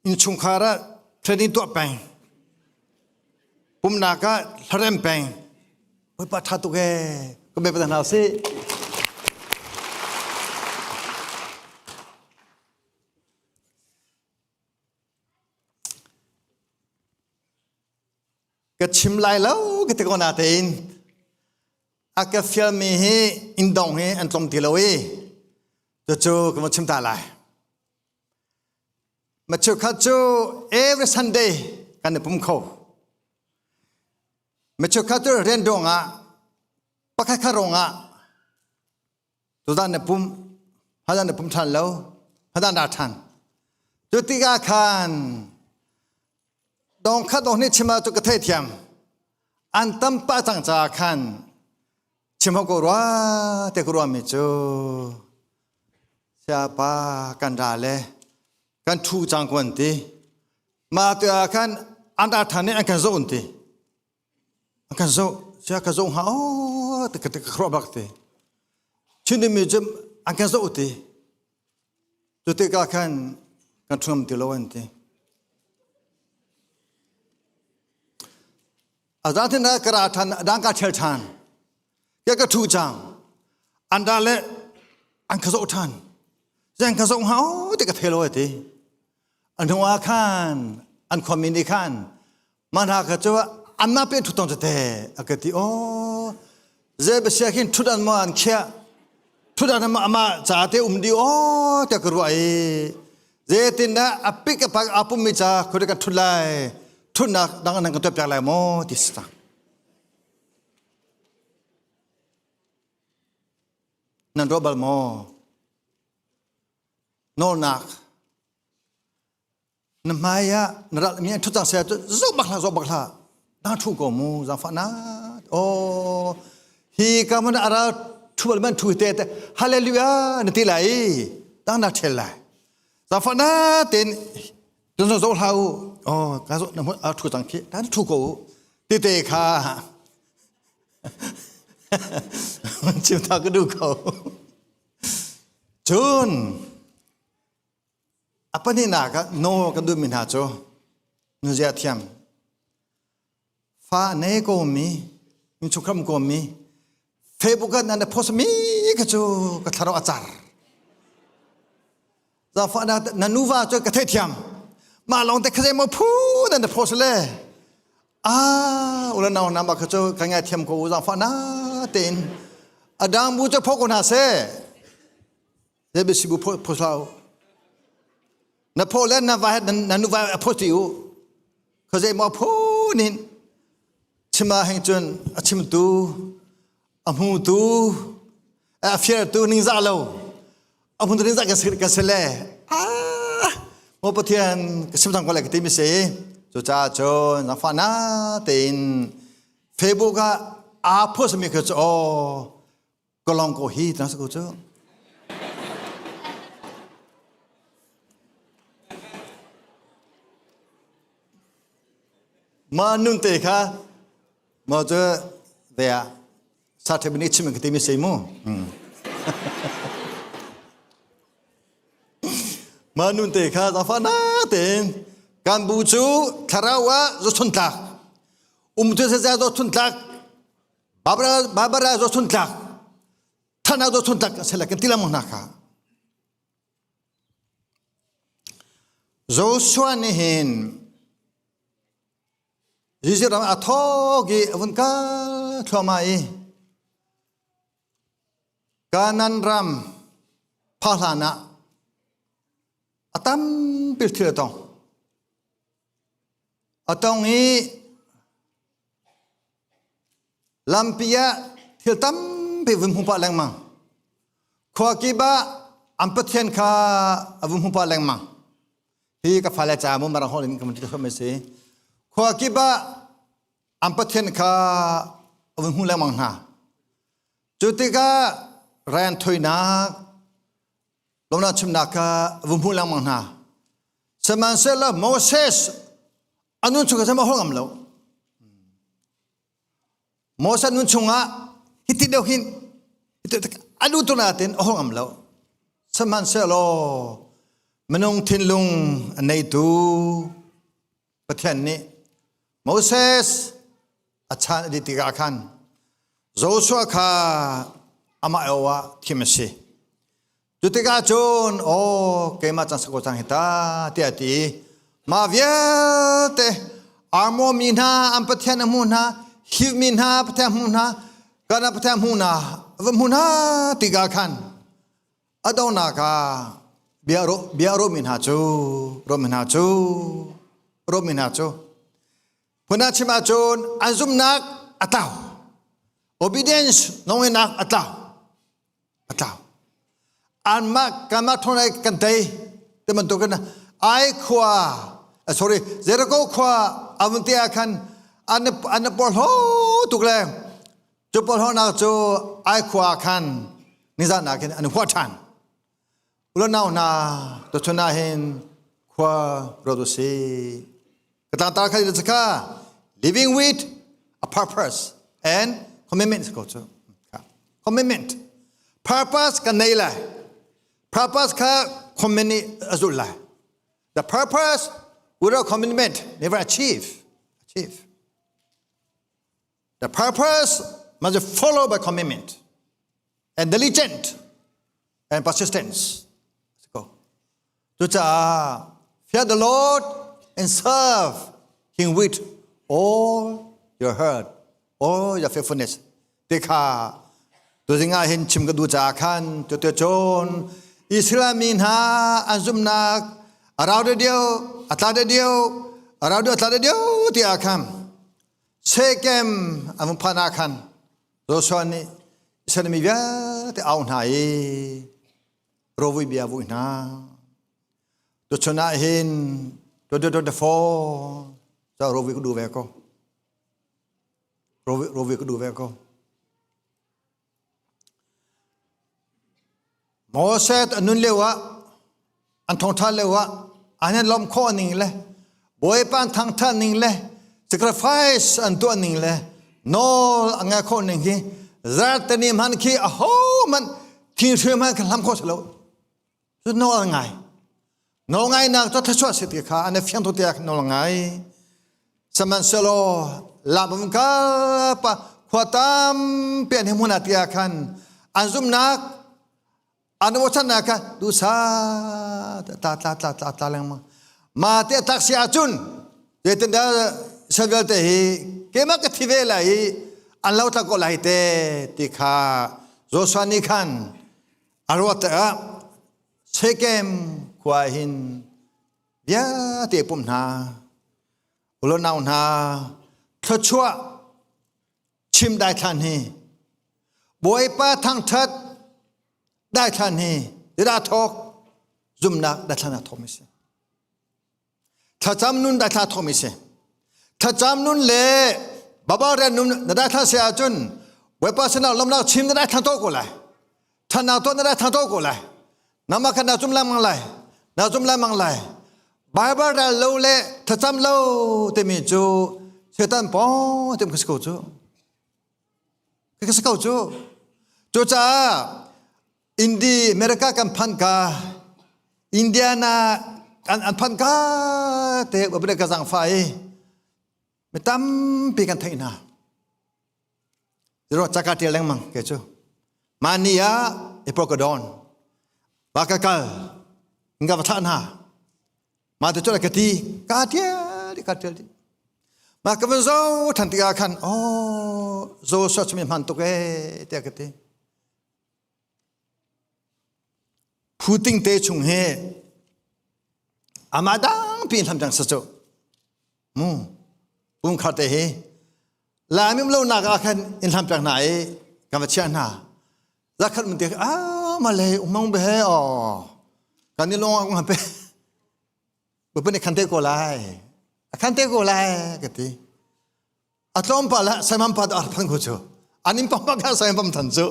innchungkhar ah training tuah peng pumnak ah hlarem peng Bawipa tha tuk ee ka be hna sih ka chim lai lo ka ti ko natein a ka fialmi hi inn dong hi an tlong ti lo i cucu ka va chim ta lai ma cheukhat cu every Sunday kan i pum kho ma cheukhat cu rian ruang ah pakhat khat ruang ah tuzan na pum hadan na pum ṭhan lo hadan dah ṭhan cu tikah khan dong khat dong nih chim ah cu ka theithiam an tam pah cang caah khan chim ho ko rua te ko ruami cu siapa kan ra le kan thu cang ko an ti ma tu ah khan an ra than nih an kan zoh an ti an kan zoh sia ka zoh hnga o te ka te ka khruah bak te chin mi cu an kan zoh ti cu tikah khan kan thum ti lo an ti a zatin na ka ra than dang ka thel than ke ka thu chang an da le an ka zoh than zeng ka zoh hnga o te ka thelo ti an hnu ah khan an khuami nih khan mah hna kha cu anmah pe ṭhut tong tete a ka ti aw zei basia khin ṭhut an maw an khiah ṭhut an ama ama ca te um di aw tiah ka ruah i zeitin dah a pik a pak a pummi ca khuari kan ṭhut lai ṭhutnak dang nan kan tuah piak lai maw ti si cang nan ruah bal maw nawlnak na hmai ah na ral mi an ṭhut cang saya cu zoh bak hlah zoh bak hlah na ṭhu ko mu zaangfah na oh hi ka man ara ṭhu bal man ṭhu te te hallelujah na ti lai tang na ṭhel lai zaangfah na ten tun zo hlah u oh ka zo na a ṭhu cang khi ta ṭhu ko ti te kha chim ta ka duh ko cun A pahnihnak ah nawl kan duhmi hna cu nuzia thiam fa nei komi minchukram komi Facebook ah nan post mi kha cu ka thlarau a car zafa na na nuva cu ka theithiam mah lawng te kha mo phu nan post le ah ula nau na ma kha cu ka ngai thiam ko zafa na tein adang bu cu phok ko hna seh Zeibisi bu pho hlah u. Na pho le na vai na nu vai a pho ti u. Khuazei maw pho nin chima heng cun a chimtu a hmutu a fiartu ningzah lo a hmutu ningzah kan si kan si le ah maw Pathian ka sim cang ko lai ka ti mi si cucaah cun zaangfah na tein Facebook ah aa post mi kha cu aw Kalong ko hi tang sa ko cu. Ma nun te kha ma cu vea sa the bini chim ka ti mi sei mu. Ma nun te kha zafa na tein kan bu cu thlarau ah zo chun tlak um tu se zo chun tlak Barbara Barbara zo chun tlak thana zo chun tlak sela kan ti lamang hna kha Joshua nih hin Jesuh ram a thawk i a vun kal thluahmah i Kanan ram pha hlan ah a tampi thil a tong. A tong i lampi ah thil tampi vun hmu pah lengmang. Khua kip ah an pathian kha a vun hmu pah lengmang. Hi ka fale ca mu marang hol in ka mun ti khom si. Khua kip ah an pathian kha a vun hmu lengmang hna. Cu tikah rian thoinak lawmnak chimnak kha vun hmu lengmang hna. Sihmanhsehlaw Moses a nun chung kha a holh ngam lo. Moses nun chungah hiti deuh hin a lu tu natin a holh ngam lo. Sihmanhsehlaw minung thinlung a neitu Pathian nih Moses a chan a dih tikah khan Joshua kha amah eo ah thim a si. Cu tikah cun aw keimah cang sako cang hi ta tiah a ti. Mah vialte Armo mi hna an Pathian a hmu hna, Hiv mi hna Pathian hmu hna, Kana Pathian hmu hna, va hmu hna tikah khan a donghnak ah bia bia ro mi hna cu ro mi hna cu ro mi hna cu phun ah chim ahcun an zumhnak a tlau obedience nawlngeihnak a tlau a tlau anmah kanmah thawng lai kan tei ti bantukin ai khua sorry Jericho khua a vun ti ah khan an an porhlaw tuk le Cu porhlawnak cu ai khua khan nizan ah khin an huah ṭhan. Ulanau hna tuchun ah hin khua ruat u sih. Ka tlangtar kha kha living with a purpose and commitment ko cu. Commitment. Purpose kan nei lai. Purpose kha commitment nih a zulh lai. The purpose without commitment never achieve. Achieve. The purpose must be followed by commitment and diligent and persistence. Let's go. Cucaah fear the Lord and serve Him with all your heart, all your faithfulness. Ti kha tuzing ah hin chim ka duh caah khan tu te cun Israel mi hna an zumhnak a rau deuh a tla deuh a rau deuh a tla deuh ti ah khan Shekem an vung phanh ah khan Joshua nih Israel mi vialte au hna i rovui bia vui hna. Tuchun ah hin 2024 ca rovui ka duh ve ko. Rovui ka duh ve ko. Moses a nun lio ah an thawngṭha lio ah an in lawmh khawh ning le Bawipa an thangṭhat ning le sacrifice an tuah ning le nawl a ngai khawh ning hi zarhteni hman khi a ho hmanh thinghrui hmanh kha hlam khawh si lo cu nawl an ngai nawl ngainak cu thluachuah si ti kha an i fiang tuk tiah nawl ngai sihmanhsehlaw lam um kal pa khua tampi an hmun ah tiah khan an zumhnak an bochannak kha duhsah tla tla tla tla tla lengmang ma te tlak si ahcun zeitindah sal vialte hi keimah ka thi ve lai i an lo tla ko lai te ti kha Joshua nih khan a ruat ah Shekem khua hin vialte pum hna ulonau hna thluachuah chim daithlan hi Bawipa thangthat daithlan hi zeidah thawk zumnak daithlan ah thawk mi si Thlacam nun daithla thawmi si. Thlacam nun le baba rian nun na daithla si ahcun Bawipa sinah lawmnak chim na daithla to ko lai. Thannak tuah na daithla to ko lai. Nama kha na zum lengmang lai. Na zum lengmang lai. Bible ral lo le thlacam lo timi cu Satan pawng tim ka si ko cu. Ka si ko cu. Cucaah Indi America kan phan ka Indiana an an phan ka te ka ka zang fa i mi tampi kan theih hna zero chaka tial lengmang ke cu mani ah ipokadon va ka kal nga va thlah hna ma te chu ka ti ka tial ka tial ma ka van zo than tikah khan oh zo sa chumi hman tuk e tiah ka ti. Khuting te chung hi amah dang pi hlam cang sa cu mu pumkhar te hi Laimim lo nak ah khan in hlam pek hna i kan va chiah hna. Zakhat mun te ah malay umang be he oh kan ni long ang pe bu ni khan te ko lai khan te ko lai ka ti a tlawm pa la saimam pa ar phang ko chu anim pa pa ka saimam than chu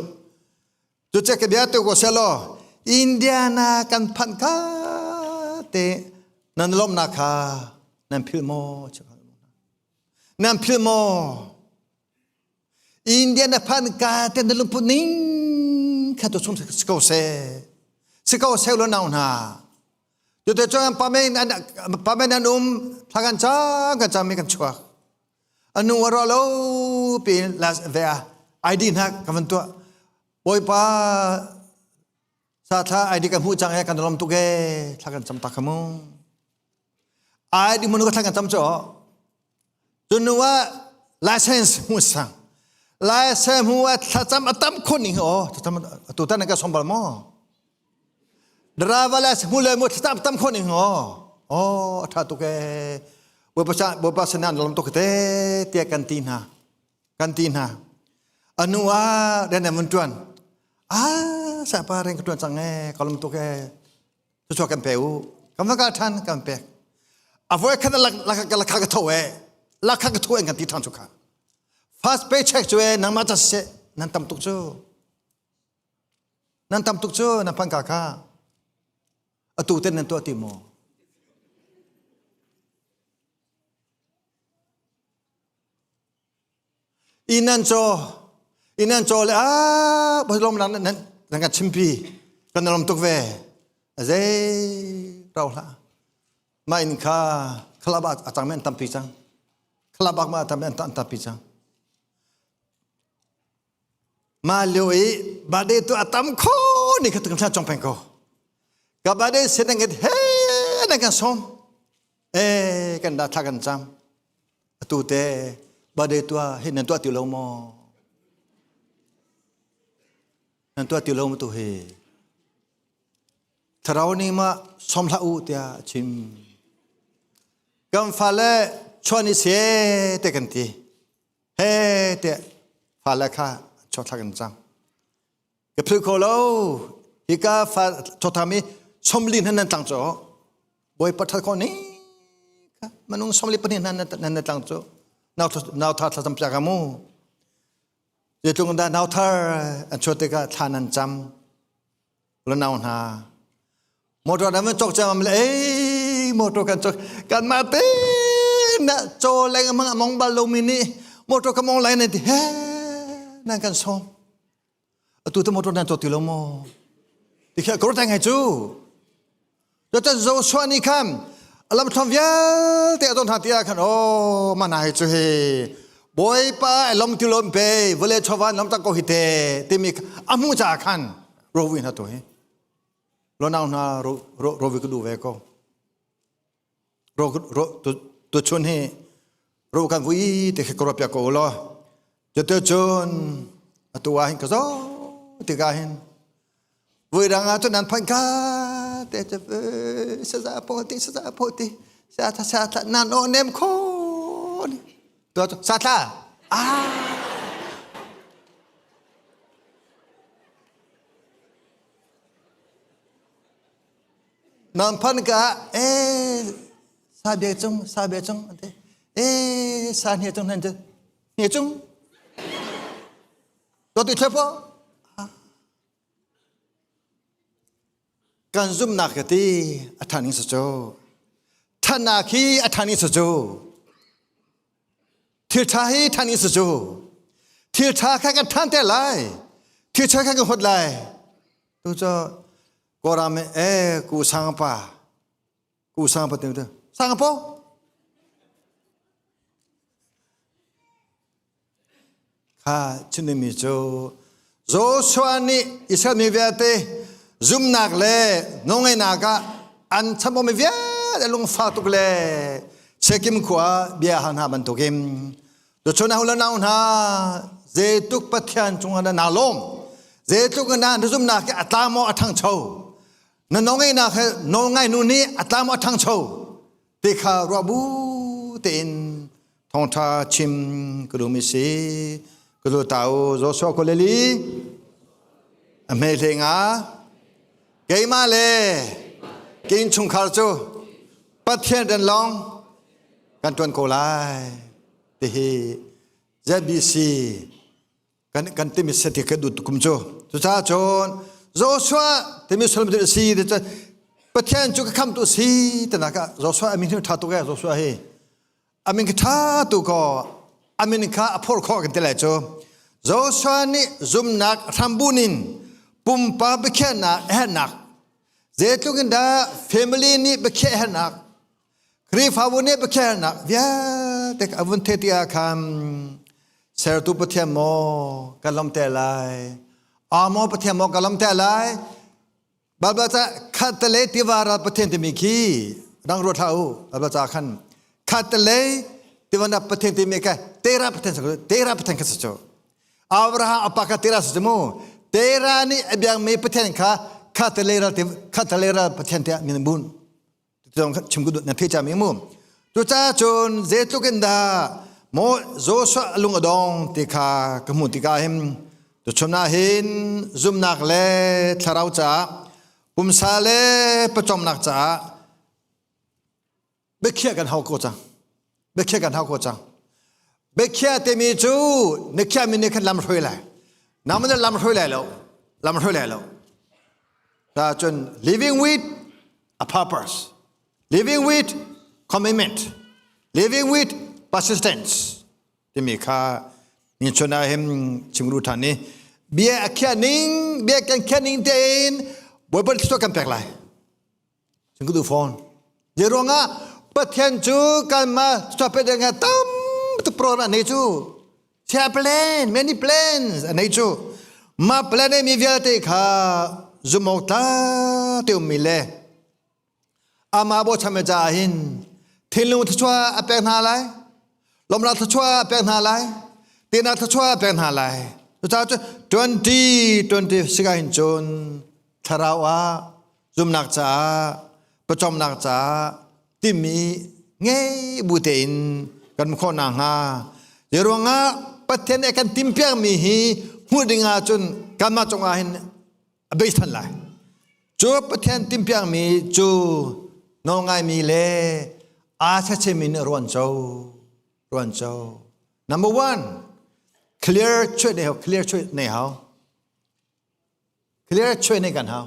cu che ke bia te ko selo Indiana kan phan ka te nan lom na kha nan phil mo Nan philh maw? India na phan ka te na lungput ning kha tu chung si ko seh. Si ko seh lo nau hna. Tu te chuan pamen an pamen an um thla kan cang kan cang mi kan chuak. Anu aro lo pi las ve a ID hna kan van tuah. Bawipa sa thla ID kan hmuh cang he kan lom tuk e thla kan cam tak kha mu. Ai di mun ka thlang kan tam cho. Cun nu ah license hmu sang. License hmu ah thlacam a tam khun ning o thlacam tu tan ka som bal mo. Driver license hmu le mu thlacam tam khun ning o. Oh a tha tuk e. Bawipa sa Bawipa sanan lam tuk te tia kan ti hna. Kan ti hna. Anu ah den mun tuan. Ah sa pa reng ka tuan cang e kalam tuk e. Cucu kan pe u. Kan va kal ṭhan kan pek. A voi khat lakha ka tho e. Lakha ka tho en kan ti ṭhan cu kha. First paycheck cu e nangmah ca siseh nan tam tuk cu. Nan tam tuk cu nan phan ka kha. Atu ten nan tuah ti maw? Inn an caw inn an caw le ah lom nan nan nan kan chimpi kan lom tuk ve zei rau hlah mah inn kha club ah a cang men tampi cang club ah ma tam an tampi cang mah lio i bade tu a tam kho ni kha tung chong peng ko ka bade sen nget he nan kan som e kan da thla kan cam atu te bade tua hi nan tua ti lo maw nan tua ti lo ma tu hi thlarau nih ma som hlah u tiah a chim kan fale chuan i se te kan ti he te fale kha chuak thla kan cam Ka philh kho lo. Hika fa thawtham i somli hna nan tlang cu Bawipa that khawh ni kha manung somli pahnih hna nan nan tlang cu nau thar thlacam piak mu. Zeitluk dah nau thar an chuah tikah thla nan cam. La nau hna. Motor nan van cawk cam le ei motor kan cawk kan mah te na caw lengmang among bal lomi nih motor ka mong lai nan ti he nan kan sawm. Atu te motor nan cawk ti lo maw? Ti khi kor ngai cu. Cun Joshua nih khan a lamthluan vialte a don hna ti ah khan oh mana hi cu hi Bawipa ai lom ti lom pe vawlei chawva lam tak ko hi te timi a hmuh caah khan rovi hna tu hi lo nau hna ro ro rovi ka duh ve ko ro ro tu tu chun hi ro kan vui te khi ka ruah piak ko law cutu cun atu ah hin ka zo tikah hin vui dang ah cun nan phanh ka te te saza po ti saza po ti sa tha sa tha nan o nem kho tu sa tha ah Nan phan ka eh sa bia cung sa bia cung an ti eh sa hne cung nan ti hne cung to ti thlep kan zumnak ka ti a than ing sa cu thannak hi a than ing sa cu Thil ṭha hi ṭhan in si cu. Thil ṭha kha kan ṭhan te lai. Thil ṭha kha kan hot lai. Tu cu Kawlram e ku sang pa ku sang pa te sang po kha chinmi cu Joshua nih Israel mi vialte zumnak le nawlngeihnak ah an chamawmi vialte lungfak tuk le Shekim khua bia hal hna bantukin tuchun ah nau hna zeitluk Pathian cungah na naa lawm zeitluk na na zumnak hi a tla maw a ṭhangcho. Na nawlngeihnak he nawlngai nu nih a tlam a ṭhangcho ti kha ruah bu tein thawngṭha chim ka duhmi si. Ka lu ta u Joshua Koleli a hme hle nga keimah le ke innchungkhar cu Pathian rian lawng kan ṭuan ko lai tihi ZBC kan kan timi seti ka dut kum cu cucaah cun Joshua timi sullam cu si ti cun Pathian cu ka khamtu si tinak ah Joshua amin hi tha tuk e Joshua hi amin ka tha tu ko amin kha a phor khawh kan ti lai cu Joshua nih zumnak hrambun in pumpa biakhiahnak hernak zeitluk in dah family nih biakhiah hernak Khrihfabu nih biakhiahnak vialte a vun theih tikah khan sertu Pathian maw kan lawmh te lai a maw Pathian maw kan lawmh te lai Baibal ca khat le tiva ral Pathian timi khi dang ruat hlah u Baibal ca khan khat le tiva na Pathian timi kha tera Pathian tera Pathian kha si cu Abraham apa kha tera si cu mu tera nih a biakmi Pathian kha khat le ral khat le ral Pathian tiah min bun Tuang chim ku na the chami mu. Cucaah cun zeitluk in dah maw Joshua lung a dong ti kha ka hmuh tikah hin tuchun ah hin zumnak le thlarau caah pumsa le pawcawmnak caah biakhiah kan hau ko cang. Biakhiah kan hau ko cang. Biakhiah timi cu na khiahmi nih khan lam hruai lai. Nangmah nih lam hruai lai lo. Lam hruai lai lo. Ta cun living with a purpose. Living with commitment. Living with persistence. Timi kha ni chun ah him chimru than ni bia a khiah ning bia kan khiah ning tein Bawipa thluachuah kan pek lai. Chim ka duh fawn. Zei ruangah Pathian cu kanmah chuahpet ding ah tam tuk program a nei cu. Chia plan, many plans a nei cu. Mah plan mi vialte kha zum awk tla te ummi le amah bochan caah hin thinlung thluachuah a pek hna lai. Lawmnak thluachuah a pek hna lai. Tehnak thluachuah a pek hna lai. Cucaah cu 2026 ah hin cun thlarau ah zumnak caah pawcawmnak caah timi ngei bu tein kan khawh nakhnga zei ruangah Pathian nih a kan timpiakmi hi hmuh ding ahcun kanmah cungah hin a bei than lai cu Pathian timpiakmi cu nawlngaimi le aa chachemi nih ruan co ruan co number one clear chuah nei hau clear chuah nei hau Clear chuai ne kan hau.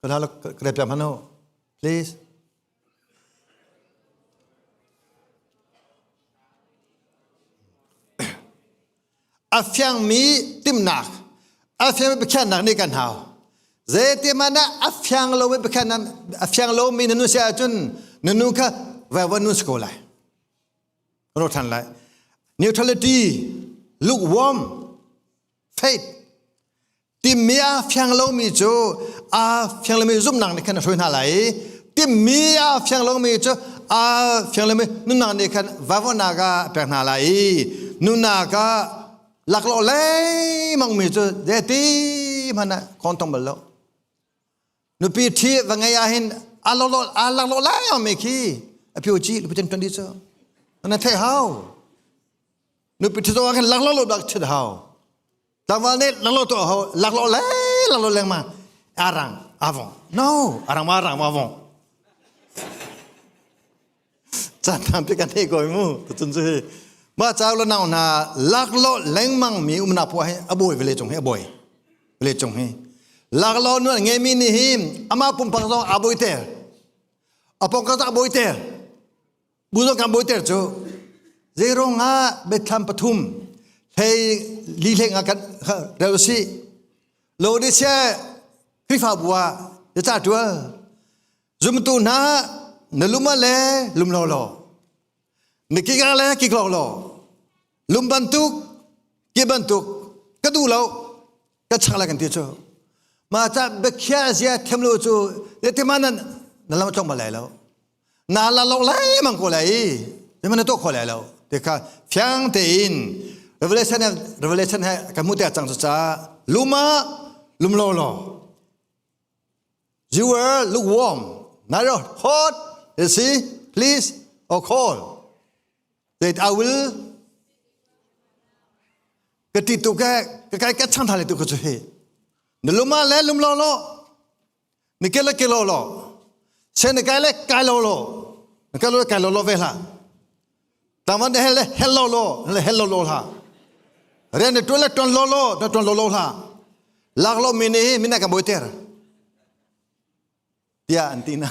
Kan hau ka piak hmanh u. Please. A fiangmi timnak, a fiangmi biakhiahnak nih kan hau. Zeitimah a fiang lomi biakhiahnak, a fiang lomi na nu si ahcun na nu kha vai nun si ko lai. Kan ṭhan lai. Neutrality, lukewarm, faith timmi a fiang lomi cu a fiang lomi zumhnak nih khan a hruai hna lai i timmi a fiang lomi cu a fiang lomi nunnak nih khan vavawnak ah a pek hna lai i nunnak ah laklawh lengmang mi cu zeiti hmanh ah khawn tong bal lo nupi ṭhi va ngei ah hin a laklawh a laklawh lengmang mi khi a phio ci lupi ṭan ṭan di cu na theih hau Nupi ṭhit ah khan laklawh lo dak ṭhit hau. Tlangval nih laklawh tuah hau, laklawh le laklawh lengmang. Arang, avong. No, arang ma arang ma avong. Caan tampi kan thei ko mu. Tucun cu hi. Ma chau lo nau hna laklawh lengmang mi umnak puah hi a bawi vele cung hi a bawi. Vele cung hi. Laklawh nu an ngeimi nih hi amah pumpak zong a bawi ter. A pongkar zong a bawi ter. Buzo kan bawiter cu zeirong ah biathlam pathum hlei li hlei nga kan rel si Laodicea Khrihfabu ah ca ṭual zumtu hna na lum le lum lo law na kik le kik lo law lum bantuk ki bantuk ka duh lo ka chang lai kan ti cu mah ca biakhia zia thiam lo cu zetima nan na lam tlong bal lai lo na la lo lengmang ko lai i mana to kho lai lo te kha fiang tein revelation revelation he kan hmu te cang cu ca luma lum lo lo. You were lukewarm, neither hot, you see, please, or cold. That I will ka ti tu ke ka kai ka chang thale tu ko chu he na luma le lum lo lo ni ke le ke lo lo se ni kai le kai lo lo ni kai lo kai lo lo ve la tangwan de hel le hel lo lo le hel lo lo la rian ni tuan le tuan lo lo na tuan lo lo la lak lo mi ni mi na ka boi ter tiah an ti na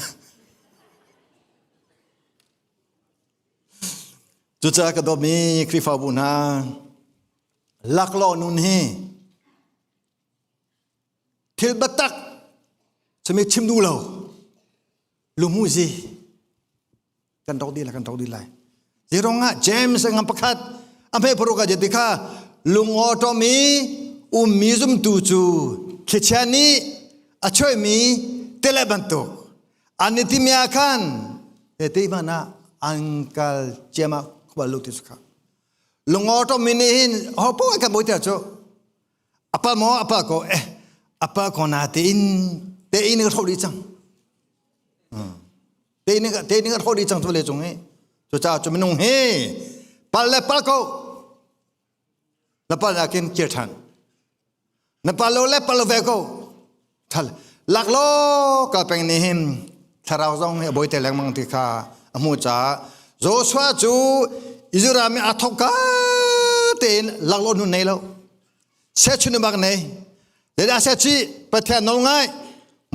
cucaah ka dawtmi Khrihfabu hna laklawh nun hi thil biatak sami chim duh lo lungmu zi kan tok dih lai kan tok dih lai zirong ah James ngam pakhat a hme paruk ah jeti kha lungaw ṭawm i ummi zumtu cu thlichia nih a choimi tele bantuk an i timi ah khan te hmanh ah an kal ciam ah khua lu ti su kha lungaw ṭawmmi nih hin ho poh kan boi cu apa maw apa ko eh apa ko na tein tein ka tho dih cang te ning te ning a tho dih cang cu le cung hi cucaah cu minung hi pal le pal ko na pal nakin kir ṭhan na pal lo le pal lo ve ko thal lak lo ka peng nih hin thlarau zong hi a bawi te lengmang ti kha a hmu caah Joshua cu Israel mi a thok ka tein lak lo nun nei lo sechun bak nei le a se chi Pathian nawl ngai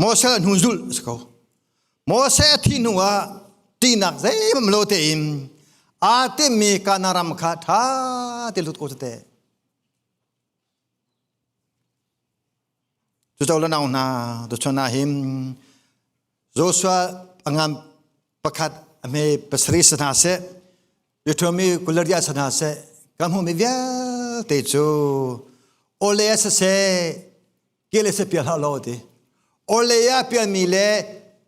Moses hnu zulh si ko Moses a thih hnu ah ṭihnak zeihmanh lo tein aa timmi Kanaan ram kha ṭha te lut ko tete. Cuco le nau hna tuchun ah hin Joshua a ngan pakhat a hme pasarih si hna seh Deuteronomy kularia si hna seh kan hmuhmi vialte cu ole siseh kele se pial hlah law ti ole ya pial mi le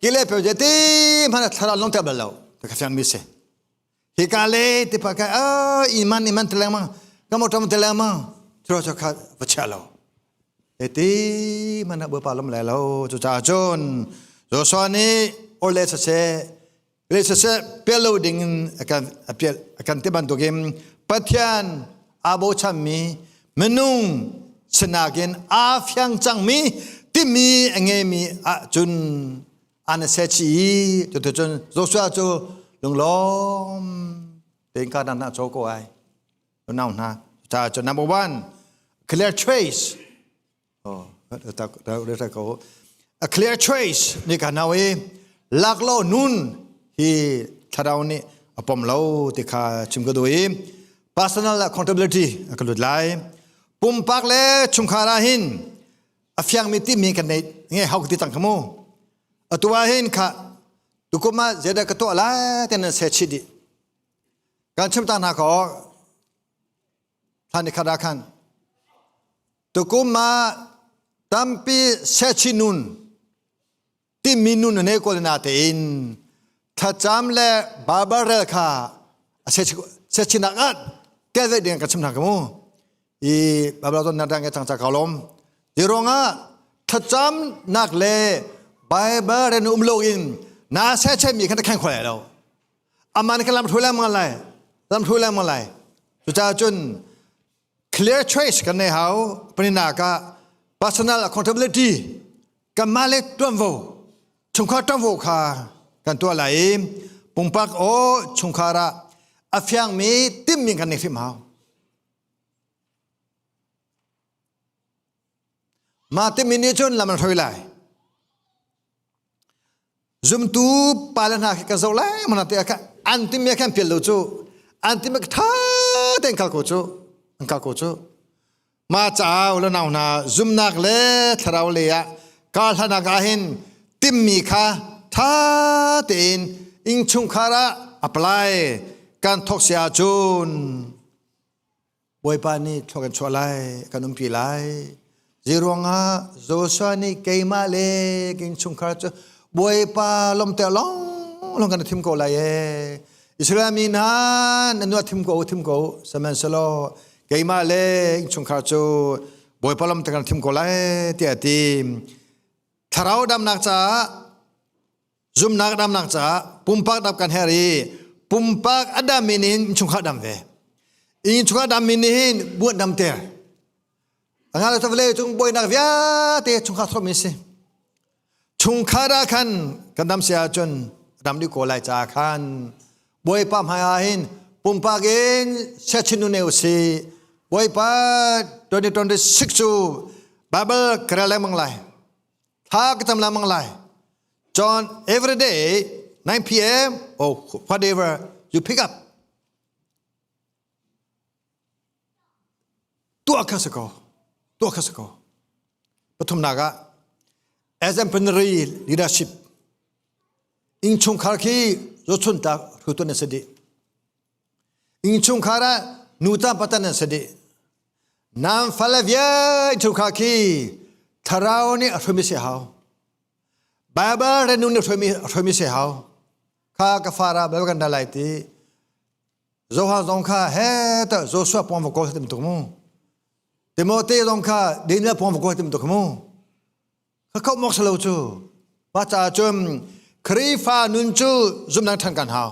kele pial je ti hmana thlarau long te bal lo ta ka fiang mi si hi ka le ti pa ka a iman iman te lengmang ka mo tam te lengmang thro cho kha va chia lo e ti mana bo pa lom le lo chu cha chun Joshua nih ole se se le se se pial lo ding in akan apial akan ti bantukin Pathian aa bochan mi minung sinakin aa fiang cangmi timi a ngeimi ahcun an se chi i cuticun Joshua cu lunglawm tein ka dan na cho ko ai nau hna ca cu number one clear choice oh ta ko a clear choice ni ka nau i laklo nun hi thlarau nih a pom lo ti kha chim ka duh i personal accountability a ka lut lai pumpak le chungkhar ah hin a fiangmi timi kan nei nge hau ti cang kha mu atu ah hin kha tukum ah zeidah ka tuah lai ten se chi di kan chim ta hna ko thlan ni khat ah khan tukum ah tampi sechi nun timi nun ne ko na tein thlacam le Bible rel kha a sechi nak ah tel ve ding ka chim hna ka mu i Bible ton na dang ke chang cha ka lom ti ruangah thlacam nak le Bible ren um lo in na se che mi khan ta kheng khoi lo aman ka lam thui lengmang lai lam thui lengmang lai cucaah cun clear choice kan nei hau panina ka personal accountability kanmah le tuanvo chungkhar tuanvo kha kan tuah lai i pumpak o chungkhar ah a fiangmi timmi kan nei hrim hau mah timi nih cun lam an hroi lai Zumtu pale hna khi kan zoh lai mana te kha an timi khan pial lo cu an timi tha tein kal ko cu an kal ko cu ma caau le nau hna zumnak le thlarau le ah kar hlanak ah hin timmi kha tha tein innchungkhar ah apply kan thok si ahcun Bawipa nih thlua kan chuah lai, kan umpi lai. Zeiruangah Joshua nih keimah le ka innchungkhar cu Bawipa lawmter lawng lawng kan thim ko lai ee. Israel mi hna nan nu thim ko thim ko sihmanhsehlaw keimah le innchungkhar cu Bawipa lawmter kan thim ko lai tiah a ti. Thlarau damnak caah zumnak damnak caah pumpak dam kan her i pumpak a dam in in chungkhar dam ve. In chungkhar dam in hin buat dam ter. Anga le vale cung buainak vialte chungkhar thom in si. Chungkhar ah khan kan dam si ahcun dam dih ko lai caah khan Bawipa hmai ah hin pumpak in siachin nu ne usih. Bawipa 2026 cu Bible ka rel lengmang lai. Thla ka cam lengmang lai. John every day 9 p.m. or whatever you pick up. Tuah kha si ko. Tuah kha si ko. Pathumnak ah exemplary leadership Innchungkhar khi zohchun tlak hrutu nan si dih. Innchungkhar ah nuta patan nan si dih. Nan fale vial innchungkhar khi thlarau nih a hruaimi si hau. Bible renu nih hruaimi hruaimi si hau. Kha ka fara Bible kan dah lai ti. Johan zong kha he ta Joshua pong va kawl tim tuk mu. Timote zong kha Daniel pong va kawl tim tuk mu. Ka khoh mok salo cu. Mah caah cun Khrihfa nun cu zumnak ṭhan kan hau.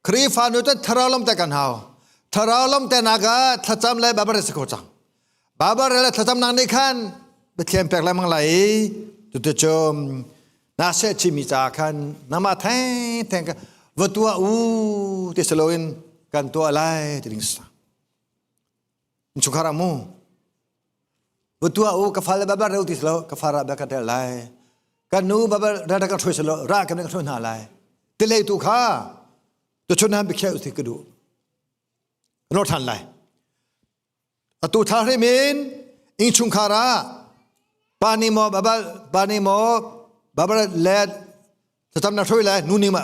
Khrihfa nun cu thlarau lawmter kan hau. Thlarau lawmternak ah thlacam le Bible si ko cang. Bible le thlacamnak nih khan Pathian pek lengmang lai i cuticun na seh chimi caah khan nangmah theng theng va tuah u ti si loin kan tuah lai ti ding si. Chungkhar ah mu va tuah u ka fale baba reu ti lo ka fara ba ka tel lai ka nu baba ra ka ṭhui selo ra ka ka ṭhui hna lai ti lei tu kha tu chun han bikheu ti ka duh no than lai atu thla hrim in ing chungkhar ah pa ni mo baba pa ni mo baba le thlacam na hroi lai nu ning ma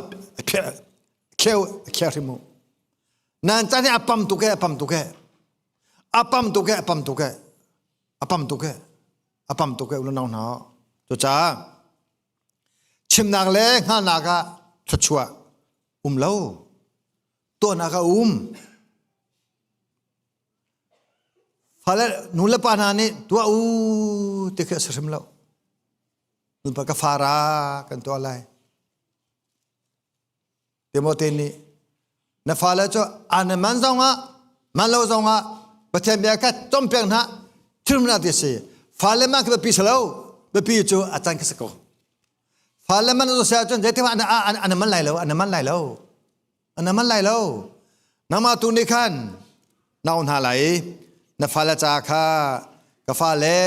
kheu kheu hrim mu nan chan hi a pam tuk e a pam tuk e a pam tuk e a pam tuk e a pam tuk e a pam tuk e unau hna cucaah chimnak le hngalhnak ah thluachuah um lo tuahnak ah um fale nu le pa hna nih tuah u ti khi a si hrim lo nupa ka fara kan tuah lai Timote nih na fale cu an man zongah man lo zongah Pathian bia kha cawmpiak hna thilhna ti si fale man khi biapi si lo biapi cu a can khi si ko fale man cu si ahcun zeitik an an man lai lo an man lai lo an man lai lo nangmah tu nih khan na um hna lai na fale ca kha ka fale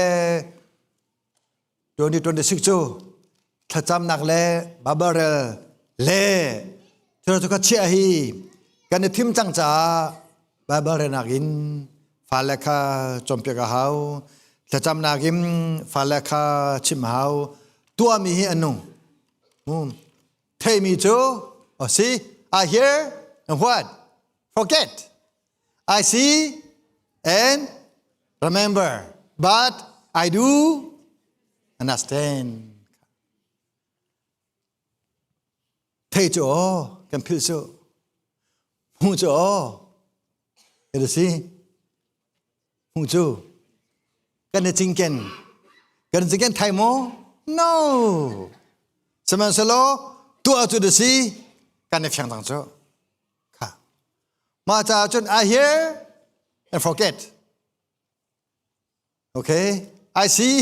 2026 cu thlacamnak le Bible rel le thil cu ka chiah hi kan i thim cang caah Bible relnak in fale kha cawnpiak a hau thlacamnak in fale kha chim a hau tuahmi hi an nung theimi cu oh see I hear and what forget I see and remember, but I do understand. Thei cu aw kan philh cu hmu cu aw kan si hmu cu kan i cingken kan i cingken thai maw no sihmanhsehlaw tuah cu da si kan i fiang cang cu Kha. Mah caah cun I hear and forget. Okay? I see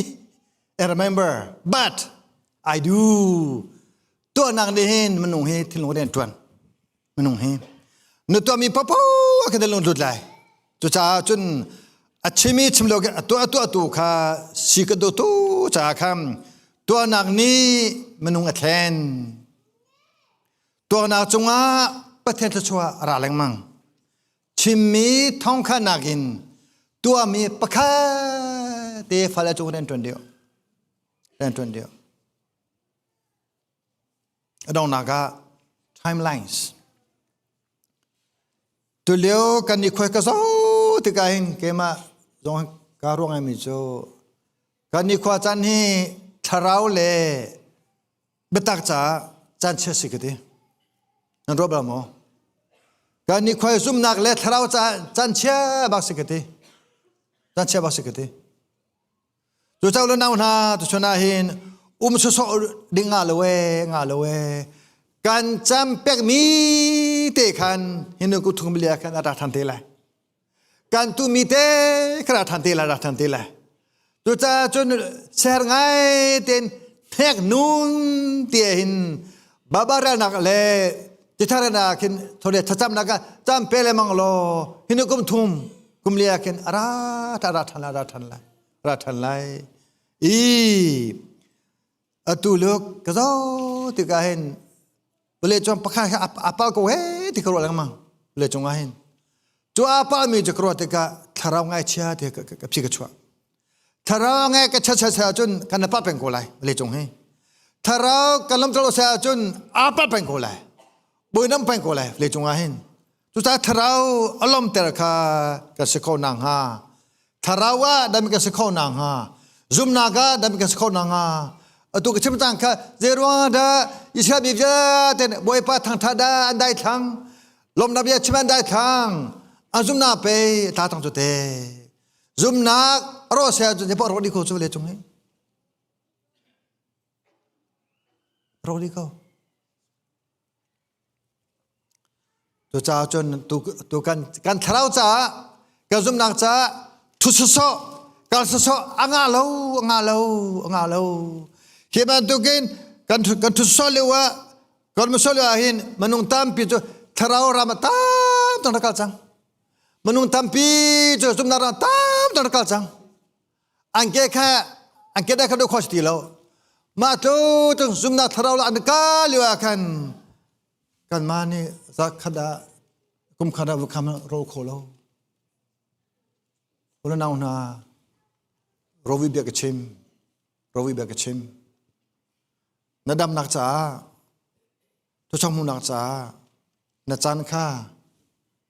and remember, but I do. Tuahnak nih hin minung hi thinlung rian ṭuan. Minung hi. Na tuahmi papo a kan lung lut lai. Cucaah cun a chimi chim lo a tuah tuah tu kha si ka do tu caah khan tuahnak nih minung a thlen. Tuaknak cungah Pathian thluachuah a ra lengmang. Chimmi thawngkhanak in tuahmi pakhat te fale cung rian ṭuan deuh. Rian ṭuan deuh. A donghnak ah timelines. Tulio kan i khoi ka zo tikah hin keimah zong ka ruang mi cu kan i khua caan hi thlarau le biatak caah caan chia si ka ti nan ruah bal maw kan ni khoi zumnak le thlarau caah caan chia bak si ka ti caan chia bak si ka ti cu cau le nau hna tu chun ah hin Um sawsawh ding nga lo e nga lo e kan cam pek mi te khan hinu ku thung bilia khan ata than te lai kan tu mi te kha than te lai ra than te lai tu cha chun ser ngai ten thek nun te hin babara nak le tithara na khin thore thacham na ka cham pe le mang lo hinu kum thum kum lia khin ara ta ra than la ra than lai ra than lai i atu luk ka zo tikah hin vawlei cung pakhat kha a pal ko he ti ka ruah lengmang vawlei cung ah hin cu a palmi cu ka ruah tikah thlarau ngaichia ti ka phi ka chuah thlarau ngai ka cha cha cha cun kan pa peng ko lai vawlei cung hi thlarau kan lam lo sa cun a pa peng ko lai boi nam peng ko lai vawlei cung ah hin cucaah thlarau alom ter kha ka si kho nang ha thlarau ah dam ka si kho na hnga zumnak ah dam ka si kho na hnga atu ka chim cang kha zeiruang dah Israel mi vialte nih Bawipa thangthat dah an dai thlang lawmnak bia chim an dai thlang an zumnak pe ta tang cu te zumnak ro se cun pa ro di ko cu le cung hi ro di ko Cucaah cun tu, tu kan, kan thlarau caah kan zumhnak caah thu sawsawh kal sawsawh a ngah lo a ngah lo a ngah lo hi bantukin kan kan thu sawsawh lio ah kan musol lio ah hin minung tampi cu thlarau ram ah tam tang rak kal cang minung tampi cu zumhnak ram tam tang rak kal cang an ke kha an ke dai kha do khos ti lo mah tu tung zumnak thlarau la an ka lio ah khan kan ma nih za khat ah kum khat ah vukham ro kho lo ula nau hna rovi bia ka chim rovi bia ka chim na damnak caah thuchang hmuhnak caah na caan kha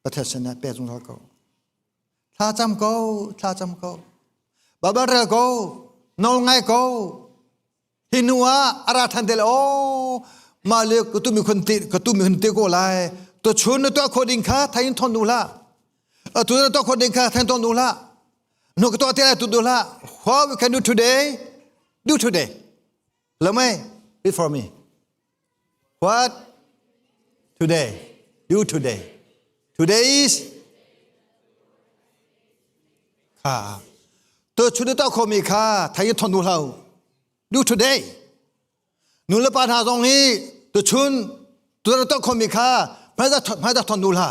Pathian sinah pe zungzal ko Thla cam ko, thla cam ko. Baibal rel ko, nawl ngai ko. Hi hnu ah a ra than te le o mah le ka tu mi khun ti ka tu mi hun te ko lai. To chun na tuah kho ding kha thain thon du hlah. Atu na tuah kho ding kha thain thon du hlah. Nu ka tuah te lai tu du hlah. What we can do today, do today. Lamai, read for me. What? Today. Do today. Today is kha. To chu to kho mi kha thai thon du hlau. Do today. Nu le pa hna zong hi tu chun tu to kho mi kha hmai da hmai da thon du hla.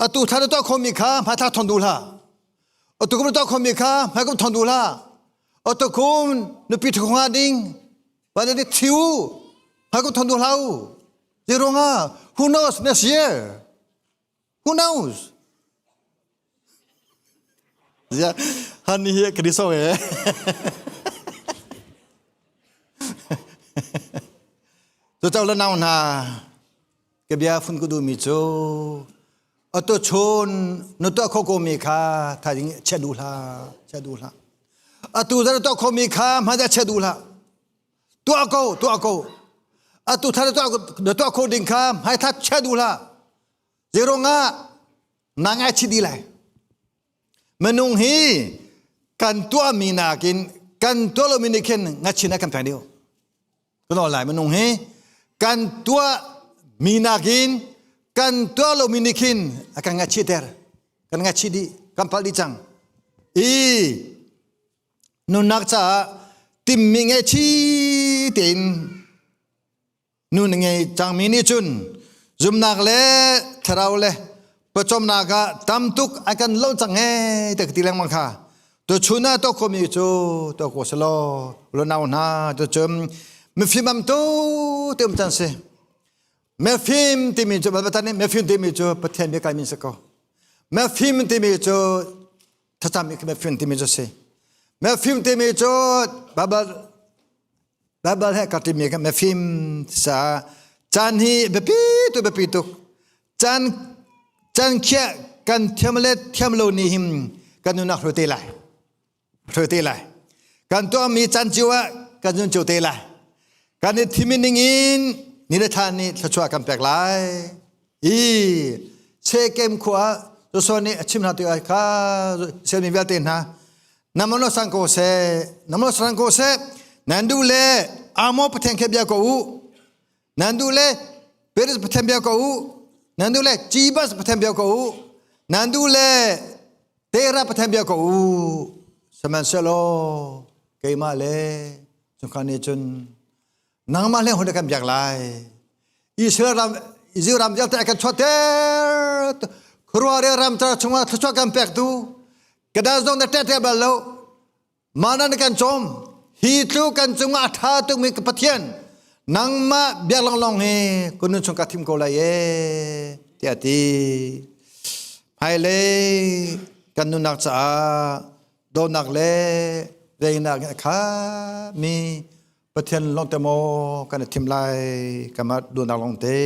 Atu thla to kho mi kha hmai thla thon du hla. Atu kum to kho mi kha hmai kum thon du hla. Atu kum nupi thu ding Van ni thiu ha ko thon du hlau. Zironga who knows next year? Who knows? Ya han ni hi kri so e. Tu chau la nau na ke bia phun ku du mi chu ato chun nu to kho ko mi kha tha ding che du hla che du hla atu zar to kho mi kha ma da che du hla tuah ko tuah ko atu thar tuah na tuah kho ding kha hmai that che du hlah zeirong ah na ngai chi di lai minung hi kan tuah mi nakin kan tuah lo mi nih khin ngachin a kan pek deuh kan lai minung hi kan tuah mi nakin kan tuah lo mi nih khin a kan ngachi ter kan ngachi dih kan pal dih cang i Nunnak caah timmi ngei tein nun ngei cangmi nih cun zumnak le thlarau le pawcawmnak ah tam tuk a kan lo cang ee te ka ti lengmang kha. Tuchun ah tuah khomi cu tuah ko selaw lunau hna tucun mifim am tu te um can si. Mifim timi cu Baibal nih mifim timi cu Pathian bia kai min si ko. Mifim timi cu thlacam i mefim timi cu si mefim timi cu Bible Bible he ka timi ka mefim sa caan hi biapi tu biapi tuk caan caan khiah kan thiam le thiam lo ni him kan nunak hru te lai hru te lai kan tuahmi caan cio ah kan nun cio te lai kan i thimi ning in ni le thla nih thluachuah kan pek lai i Shekem khua Joshua nih a chim hna tikah kha Israel mi vialte hna namono sang ko seh namono sang ko seh Nan duh le Amo Pathian khe bia ko u. Nan duh le Peres Pathian bia ko u. Nan duh le Jebus Pathian bia ko u. Nan duh le Terah Pathian bia ko u. Sihmanhsehlaw keimah le chungkhar nih cun nangmah le hun kan biak lai. Israel ram Israel ram vialte a kan chuahter. Khuaruahre ram chungah thluachuah kan pek tu. Ka zong na ṭet bal lo. Mana na kan cawm hi tlu kan cungah a ṭha tukmi ka Pathian nangmah biak lawnglawng hi ka nun chung ka thim ko lai e tiah a ti. Hmailei kan nunnak caah dawtnak le veinak a khami Pathian lawngte maw kan i thim lai kanmah duhnak lawngte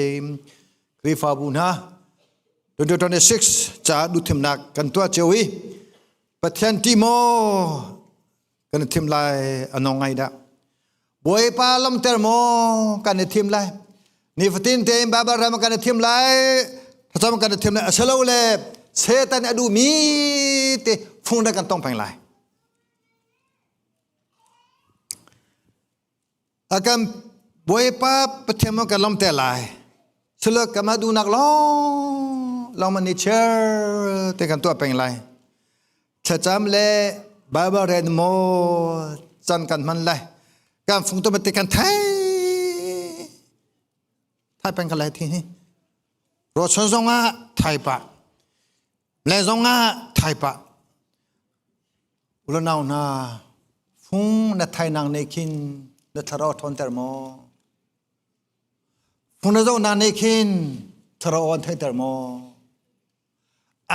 Khrihfabu hna 2026 caah duhthimnak kan tuah cio i Pathian ti maw kan i thim lai a nong ngai dah. Bawipa lamter maw kan i thim lai. Nifatin tein Baibal ram kan i thim lai. Thlacam kan i thim lai. Asilo le Satan a duhmi te fung dah kan tong peng lai. A kan Bawipa Pathian maw kan lamter lai. Silo kama duhnak lawng lawng man ni chair te kan tuah peng lai. Thlacam le Bible rel maw can kan hman lai. Kan fung tu te kan thai thai peng ka lai thi hi. Rochon zong ah thai pa. Le zong ah thai pa. Ulanau hna fung na thai nang ne khin na thlarau ṭhawnter maw? Fung na zohnak nih khin thlarau an theihter maw?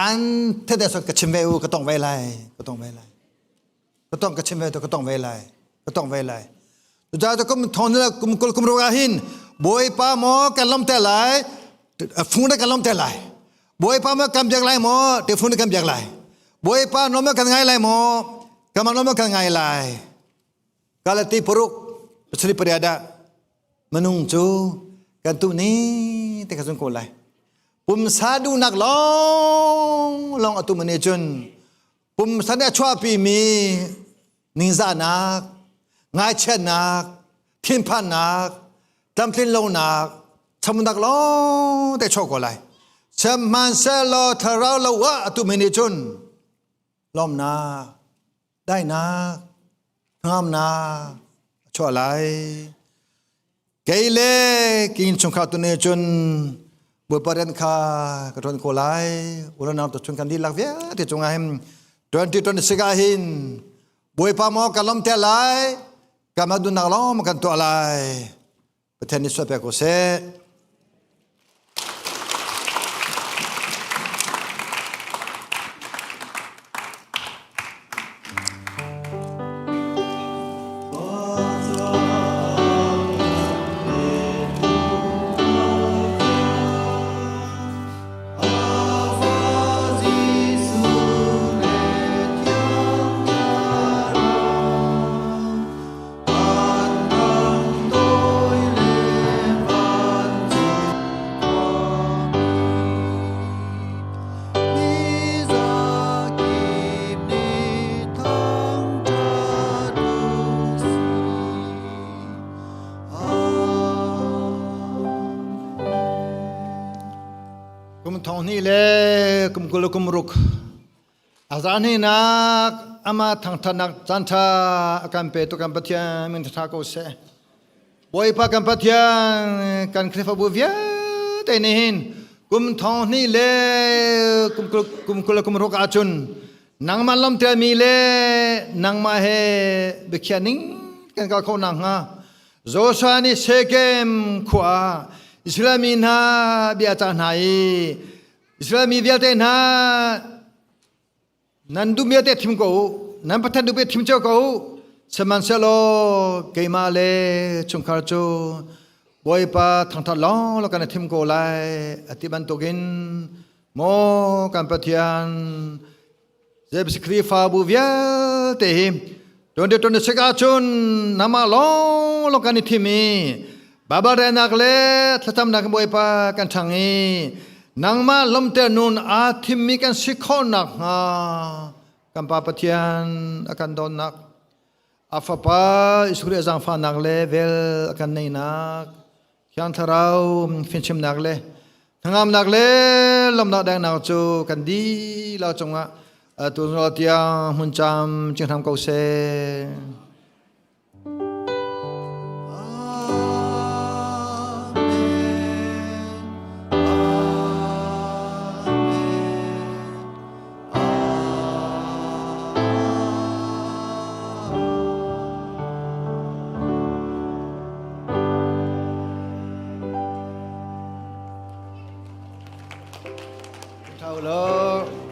An thete sot ka chim ve u ka tong ve lai ka tong ve lai ka tong ka chim ve to ka tong ve lai ka tong ve lai Cucaah cu kum thong le kum kul kum ruk ah hin Bawipa maw kan lawm te lai fung na kan lawm te lai Bawipa maw kan biak lai maw te fung na kan biak lai Bawipa nawl maw kan ngai lai maw kanmah nawl maw kan ngai lai Galati paruk pasarih pariat ah minung cu kan tu ni te ka zung ko lai pumsa duhnak lawng lawng atu mani cun pumsa nih a chuahpi mi ningzahnak ngaichiatnak thinphannak tlamtlin lonak chamunak lawng te chuak ko lai sihmanhsehlaw thlarau lo ah atu mi nih cun lawmnak daihnak hnangamnak a chuah lai kei le ki innchungkhar tu nih cun Bawipa rian kha ka ṭuan ko lai ulanau tu chung kan dihlak vialte cungah hin 2026 ah hin Bawipa maw kan lawm te lai kan duhnak lawng kan tuah lai Pathian nih suat pek ko seh. Kum thong hnih le kum 20 le kum ruk A zahnihnak amah thangṭhatnak caanṭha a kan petu kan Pathian min ṭha ko seh. Bawipa kan Pathian kan Khrihfabu vialte nih hin kum thong hnih le kum 20 le kum ruk ahcun nangmah lamtelmi le nangmah he biakhiah ning kan kal khawh nakhnga Joshua nih Shekem khua ah Israel mi hna bia a cah hna i Israel mi vialte hna nan duh vialte thim ko u nan pathian duh thim cio ko u sihmanhsehlaw keimah le chungkhar cu Bawipa thangthat lawng lawng kan i thim ko lai a ti bantukin maw kan Pathian Zebs Khrihfabu vialte hi 2026 ahcun namah lawng lawng kan i thim i Baibal relnak le thlacamnak in Bawipa kan ṭhang i nangmah lawmter nun aa thimmi kan si khawh nakhnga kan Pa Pathian a kan dawtnak. A Fapa Jesuh Khrih a zaangfahnak le vel a kan neihnak, Thiang Thlarau fimchimnak le hnangamnak le lawmhnak dengnak cu kan dihlak cungah atu tiang hmun cam cinghram ko seh. Thau lo.